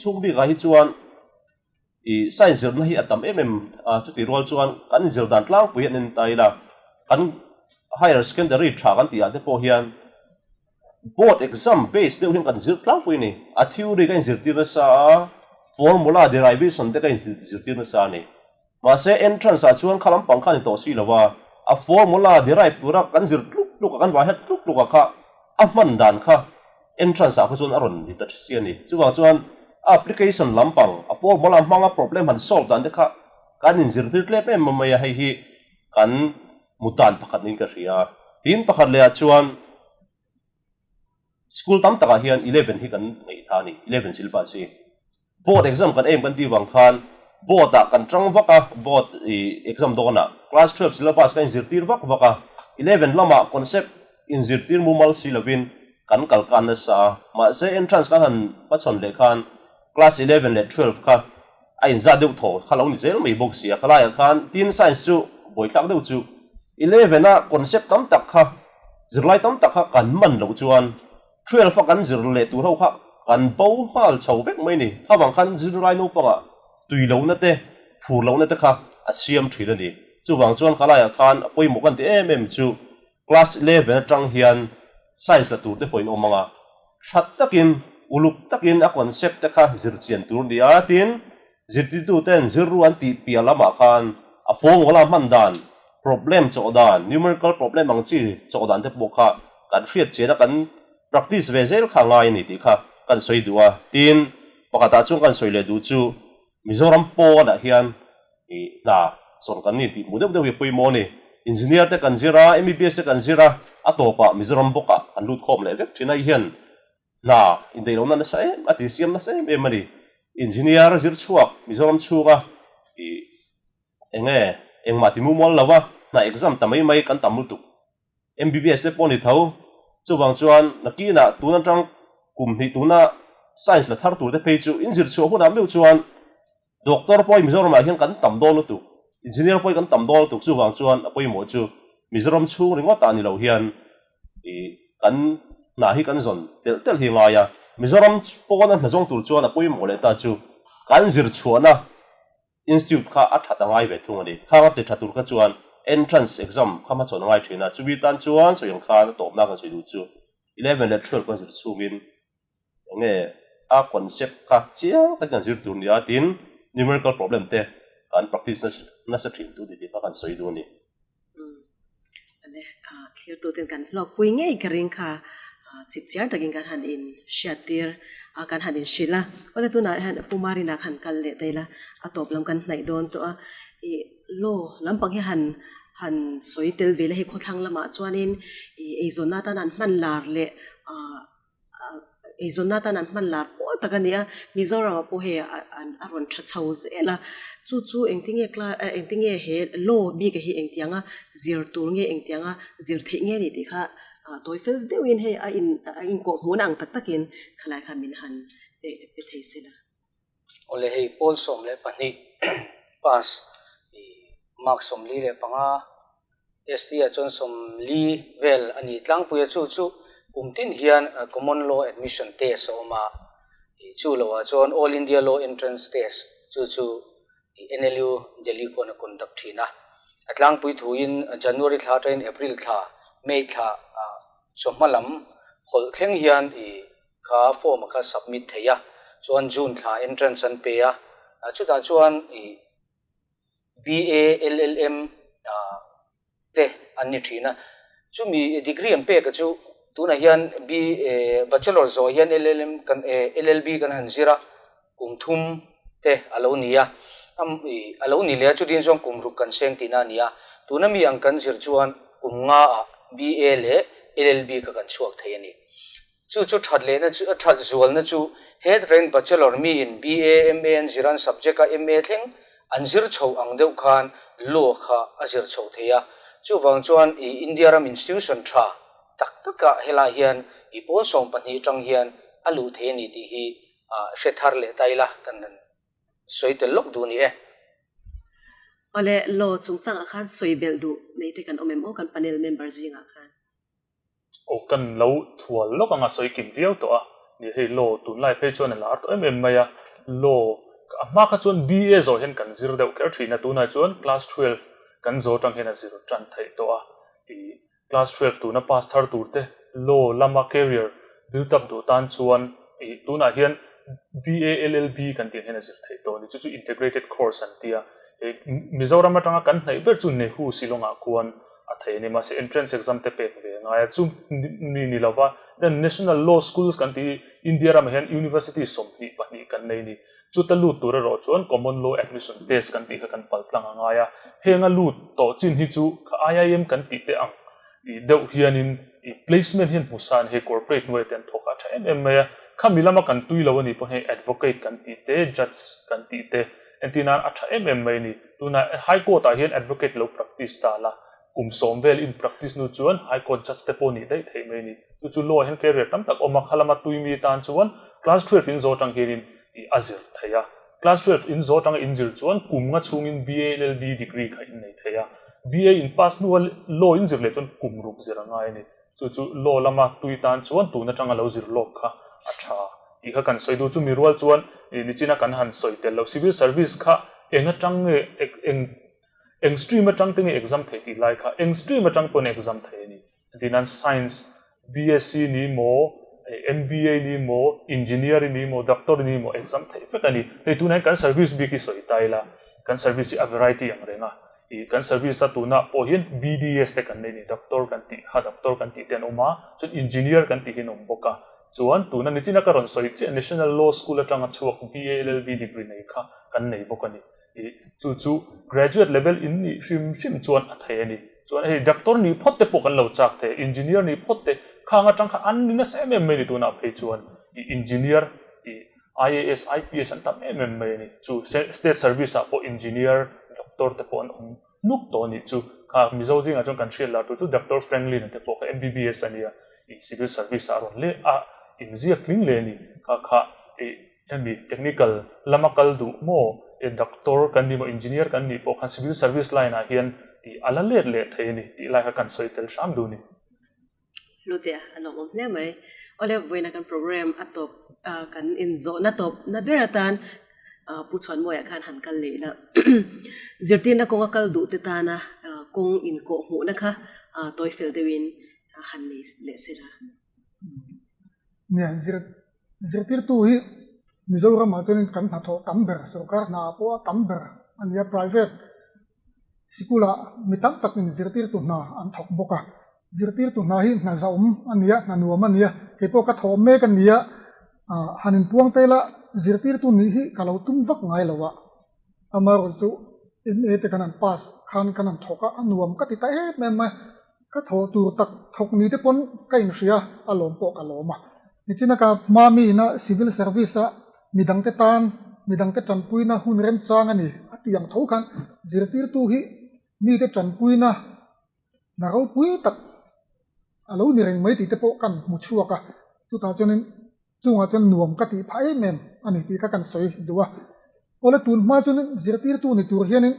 chhung bik ah hi chuan ih science zirna hi a tam em em a, chutih rual chuan kan inzir dan tlangpui an en ta ila, kan higher secondary tha kan tih ah te pawh hian Board exam base deuh hian kan zir tlangpui a ni. A theory ka inzirtir nasa a, formula derivation te ka inzirtir nasa a ni. Mahse entrance ah chuan kha lampang kha a ni tawh si lo a, a formula derive tura kan zir tluk tluk a, kan vai hat tluk tluk a kha a hman dan kha entrance ah kha chuan a rawn ni ta si a ni. Chuvang chuan a application lampang, a formula hmanga problem han solve dan te kha kan inzirtir tlem em mai a, hei hi kan Mutan pakhat niin ka hria. Tin pakhat lehah chuan school tam takah hian 11 hi kan ngaih tha a ni, 11 syllabus hi. Board exam kan aim kan tih vang khan board ah kan tang vak a, board ih exam dawnah class 12 syllabus kan inzirtir vak vak a, 11 lamah concept inzirtir mumal si lovin kan kal kan nasa a, mahse entrance kan han hmachhawn leh khan class 11 leh 12 kha A inzah deuh thaw kha lo ni zel mai bawk si a, khalaiah khan tin science chu buaithlak deuh chu 11 a concept tam tak kha zirlai tam tak kha kan man loh chuan 12 a kan zir leh tur ho kha kan bo nghal chho vek mai ni. Kha vang khan zirlai naupangah tui lohna te phur lohna te kha a siam thin a ni. Chuvang chuan khalaiah khan a pawimawh kan ti em em chu Class 11 atang hian science la tur te pawhin awm ang a, tha takin, uluk takin a concept te kha zir chian tur ni a, tin, zirtirtu ten zirru an tih piah lamah khan a formula hman dan, problem chawh dan, numerical problem ang chi chawh dan te pawh kha kan hriat chian a, kan practice ve zel kha a ngai a ni tih kha kan sawi duh a, tin, pakhatah chuan kan sawi leh duh chu Mizoram pawnah hian Ih, hna sawn kan ni tih hmuh deuh deuh hi a pawimawh a ni. Engineer te kan zir a, MBBS te kan zir a, a tawpah Mizoram bawkah kan lut khawm leh vek thin a, hei hian hna indaih lohna nasa em a tisiam nasa em em a ni. Engineer zir chhuak Mizoram chhunga ih eng nge engmah ti mumal lo a, hna exam ta mai mai kan tam lutuk. MBBS te pawh a ni tho. Chuvang chuan nakinah tun atang kum hnih tuna science la thar tur te phei chu inzir chhuah hunah meuh chuan Doctor pawh hi Mizoramah hian kan tam dawn lutuk, Engineer pawh hi kan tam dawn lutuk, chuvang chuan a pawimawh chu Mizoram chhung ringawt ah ni lo hian ih kan hna hi kan zawn telh telh hi a ngai a, Mizoram pawn a hna zawng tur chuan a pawimawh leh ta chu kan zir chhuahna Institute kha a that a ngai ve thung a ni. Khang a ti tha tur kha chuan Entrance exam kha hmachhawn a ngai thin a, chumi tan chuan sawi ang khan a tawpna kan sawi duh chu 11 leh 12 kan zir chhungin Enge a concept kha chiang takin kan zir tur nia tin numerical problem te kan practice nasa thin tur ni tih kha kan sawi duh a ni. Ane thlir tu ten kan hlawk pui ngei ka ring kha chip chiang takin kan han in hriat tir a kan han in hrilh a awle tunah hian Pu Marina khan kal leh daih la a tawp lam kan hnaih dawn tawh a ih law lampang hi han han sawi tel ve la hei khawthlang lamah chuanin ih eizawnna atan an hman lar leh ah eizawnna atan an hman lar pawl tak a ni a, Mizoramah pawh hei a rawn tha chho zel a, chu chu engtinge class engtinge he law bik hi engtianga zir tur nge engtianga zir theih nge a ni tih kha tawi fel deuhin hei a in a inkawhhmuhna ang tak takin khalai kha min han pe thei se la. Awle hei pawl 12 pass i. Mark 45, ST ah chuan 40 vel a ni tlangpui a, chu chu kum tin hian Common Law Admission Test a awm a, chu lo ah chuan All India Law Entrance Test chu chu NLU Delhi khuan a conduct thin a. A tlangpui thuin January thla atangin April thla, May thla chawhma lam hawlh thleng hian kha form a kha submit thei a, chuan June thla entrance an pe a, chutah chuan BA, LLM te an ni thin a. Chumi degree an pek a chu tunah hian BA, Bachelor zawh hian LLM kan LLB kan han zir a, kum thum te a lo ni a, a lo ni leh a, chutin chuan kum ruk kan seng tihna a ni a. Tuna mi ang kan zir chuan kum nga ah BA leh LLB kha kan chhuak thei a ni. Chu chu that lehna chu, that zualna chu he train bachelor miin BA, MA an zir an subject a MA thleng an zir chho ang deuh khan law kha a zir chho thei a. Chuvang chuan i India ram institution tha tak takah helai hian i pawl 12 atang hian a luh thei a ni tih hi hre thar leh ta ila kan han sawi tel lawk duh a ni e. Awle, law chungchangah khan sawi belh duh nei te kan awm em aw kan panel member zingah khan? Aw kan lo thual lawk anga sawi kim viau tawh a, ni hei law tunlai phei chuan a lar tawh em em mai a, law a hma kha chuan BA zawh hian kan zir deuh kher thin a, tunah chuan class 12 kan zawh atang hian a zir tan theih tawh a, ih class 12 tuna pass thar tur te law lama career build up duh tan chuan ih tunah hian BA LLB kan tih ang hian a zir theih tawh a ni, chu chu integrated course an ti a, ih Mizoram atanga kan hnaih ber chu Nehu Shillong-ah khuan a thei a ni. Mahse entrance exam te pek ve a ngai a, chu mi ni lova then National Law Schools kan tih hi India ramah hian University 22 kan nei a ni. Chuta lut tur erawh chuan Common Law Admission Test kan tih kha kan pal tlang a ngai a, heng a lut tawh chin hi chu kha IIM kan tih te ang ih deuh hianin ih placement hian hmu san hei corporate hnuai te an thawk a tha em em mai a, khami lama kan tui lo a nih pawh hei advocate kan tih te, judge kan tih te entir nan a tha em em mai a ni. Tunah High Court ah hian advocate lo practice ta la, kum sawm vel in practice hnu chuan High Court judge te pawh nih daih theih mai a ni. Chu chu law ah hian career tam tak awm a, kha lama tui mi tan chuan class 12 in zawh atang hianin ih a zir thei a. Class 12 in zawh atanga in zir chuan kum nga chhungin BA LLB degree kha in nei thei a. BA in pass hnua law in zir leh chuan kum ruk zir a ngai a ni. Chu chu law lama tui tan chuan tun atanga lo zir lawk kha a tha tih kha kan sawi duh. Chumi rual chuan nichina kan han sawi tel lo civil service kha eng atang nge eng eng stream atang te nge exam thei tih lai kha eng stream atang pawhin exam thei a ni. Engtin nan science, BSc ni maw, MBA ni maw, engineer ni maw, doctor ni maw exam theih vek a ni. Hei tunah hian kan service bik hi sawi ta ila kan service hi a variety ang reng a. Ih kan service a tunah pawh hian BDS te kan nei a ni, doctor kan tih kha doctor kan tih te an awm a, chuan engineer kan tih hi an awm bawk a, chuan tuna nichina ka rawn sawi chiah National Law School atanga chhuak BA LLB degree nei kha kan nei bawk a ni. Ih chu chu graduate level in nih hrim hrim chuan a thei a ni. Chuan hei doctor nih phawt te pawh kan lo chak thei a, engineer nih phawt te khang atang kha an ni nasa em em mai a ni tunah phei chuan ih engineer ih IAS, IPS an tam em em mai a ni. Chu state service ah pawh engineer, doctor te pawh an awm nuk tawh a nih chu. Kha Mizo zingah chuan kan hriat lar tur chu Doctor Franklin a te pawh kha MBBS a nia, ih civil service ah a rawn leh a, inziak tling leh a ni. Kha kha ih hemi technical lama kal duh maw, ih doctor kan ni maw, engineer kan nih pawh khan civil service line ah hian ih a la let leh thei a ni tih lai kha kan sawi tel hram duh a ni. Hlute a lawmawm hle mai. Awle vawiina kan program a tawp kan inzawhna tawp na ber atan Pu Chhuanmawiah khan han kal leh ila. Zirtirna kawnga kal duh te tana kawng inkawh hmuhna kha tawi fel deuhin han nei leh se la. Nia, zir zirtirtu hi Mizoramah chuanin kan hnathawh tam ber, sorkar hna pawh a tam ber a ni a, private Sikulah mi tam takin zirtirtu hna an thawk bawk a, zirtirtu hna hi hna zahawm a ni a, hna nuam a ni a, kei pawh ka thawh mek a ni a, ah han inpuang ta ila zirtirtu nih hi ka lo tum vak ngai lo a, amaherawhchu chu MA te kan han pass khan kan han thawk a, a nuam ka ti ta em em a, ka thawh tur tak thawk ni te pawn ka inhria a lawm pawh ka lawm a, nichina ka hma mi ina civil service a midangte tan midangte tanpuina hun remchang a ni a tih ang tho khan zirtirtu hi mite tanpuina hna ropui tak a lo ni reng mai tih te pawh kan hmu chhuak a, chutah chuanin chungah chuan nuam ka tih phah em em a ni tih kha kan sawi duh a, awle tun hma chuanin zirtirtu ni tur hianin.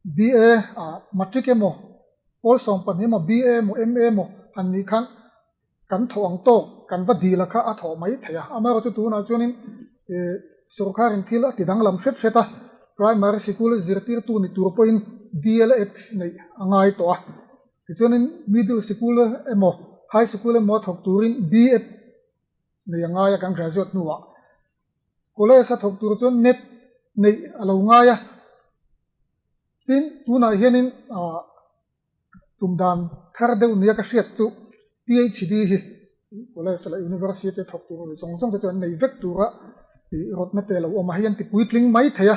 BA matric emaw pawl 12 emaw BA emaw MA emaw han nih khan kan thawh ang tawk kan va dil a kha a thawh mai thei a. Amaherawhchu tunah chuanin ih sorkarin thil a ti danglam hret hret a, primary sikul zirtirtu ni tur pawhin DLEd neih a ngai tawh a. Tichuanin middle sikul emaw high sikul emaw a thawk turin BEd nei a ngai a kan graduate hnuah. College a thawk tur chuan net neih a lo ngai a. Tin, tunah hianin ah tum dan thar deuh nia ka hriat chu PhD hi college leh university a thawk tur zawng zawng te chu an nei vek tura ih rawtna te a lo awm a, hei an ti puitling mai thei a,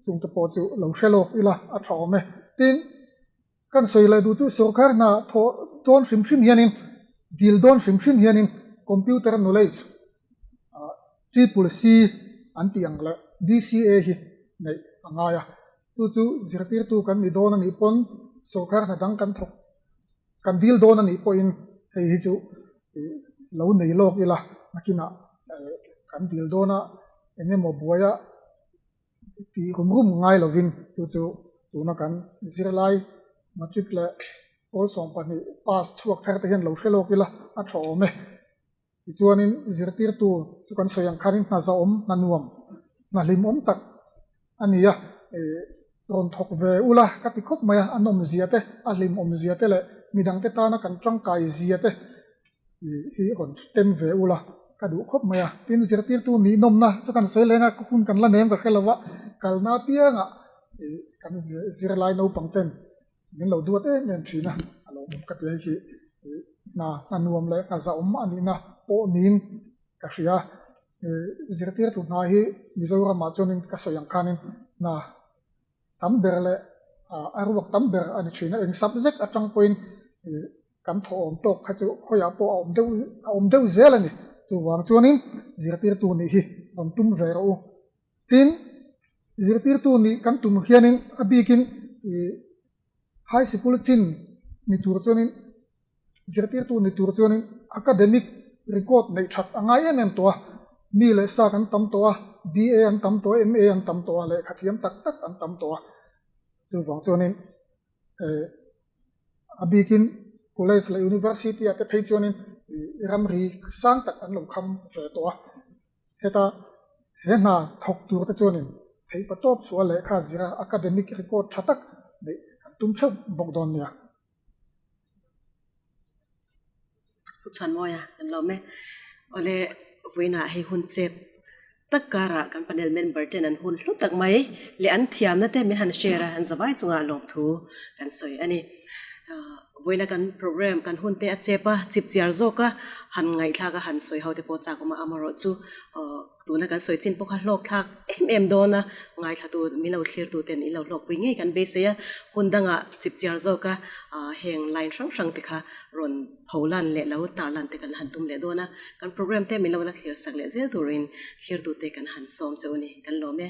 chung te pawh chu lo hre lawk ila a tha awm e. Tin, kan sawi leh duh chu sorkar hna thawh dawn hrim hrim hianin dil dawn hrim hrim hianin computer knowledge ah triple C an tih ang leh DCA hi neih a ngai a. Chu chu zirtirtu kan ni dawn a nih pawn sorkar hna dang kan thawk kan dil dawn a nih pawhin hei hi chu lo nei lawk ila nakinah kan dil dawn a eng emaw buaia tih rum rum ngai lovin chu chu tuna kan zirlai matric leh pawl 12 pass chhuak thar te hian lo hre lawk ila a tha awm e. Tichuanin zirtirtu chu kan sawi ang khanin hna zahawm, hna nuam, hna hlimawm tak a ni a, ih rawn thawk ve ula ka ti khawp mai a, a nawmzia te, a hlimawmzia te leh midangte tana kan tangkai zia te ih hi rawn tem ve ula ka duh khawp mai a. Tin, zirtirtu nih nawmna chu kan sawi leng a, hun kan la nem ka hre lo va, kalna apiangah ih kan zirlai naupang ten Min lo duat em em thin a, a lo awm ka ti hei hi hna hna nuam leh hna zahawm a nihna pawh niin ka hria a, zirtirtu hna hi Mizoramah chuanin ka sawi ang khanin hna tam ber leh a ruak tam ber a ni thin a, eng subject atang pawhin kan thawh awm tawk kha chu khawiah pawh a awm deuh a awm deuh zel a ni, chuvang chuanin zirtirtu nih hi rawn tum ve rawh u. Tin, zirtirtu nih kan tum hianin a bikin ih high sikul chin ni tur chuanin zirtirtu ni tur chuanin academic record neih that a ngai em em tawh a, mi leh sa kan tam tawh a, BA an tam tawh a, MA an tam tawh a, lehkha thiam tak tak an tam tawh a, chuvang chuanin eh a bikin college leh university ah te phei chuanin ih ramri sang tak an lo kham ve tawh a. Heta he hna thawk tur te chuanin theihpa tawp chhuah lehkha zira academic record tha tak neih kan tum theuh bawk dawn nia. Pu Chhuanmawia kan lawm e. Awle vawiinah hei hun chep tak karah kan panel member ten an hun hlu tak mai leh an thiamna te min han share a, an zavai chungah lawmthu kan sawi a ni. Vawiina kan program kan hun te a chep a, chip chiar zawk a, han ngaihthlak a, han sawi ho te pawh chak awm a, amaherawh chu tuna kan sawi chin pawh kha hlawk thlak em em dawn a, ngaithlatu min lo thlirtu ten in lo hlawkpui ngei kan beisei a, hun dangah chip chiar zawk a, heng line hrang hrang te kha rawn pho lan leh lo tar lan te kan han tum leh dawn a, kan program te min lo la thlir sak leh zel turin thlirtu te kan han sawm cheu a ni, kan lawm e.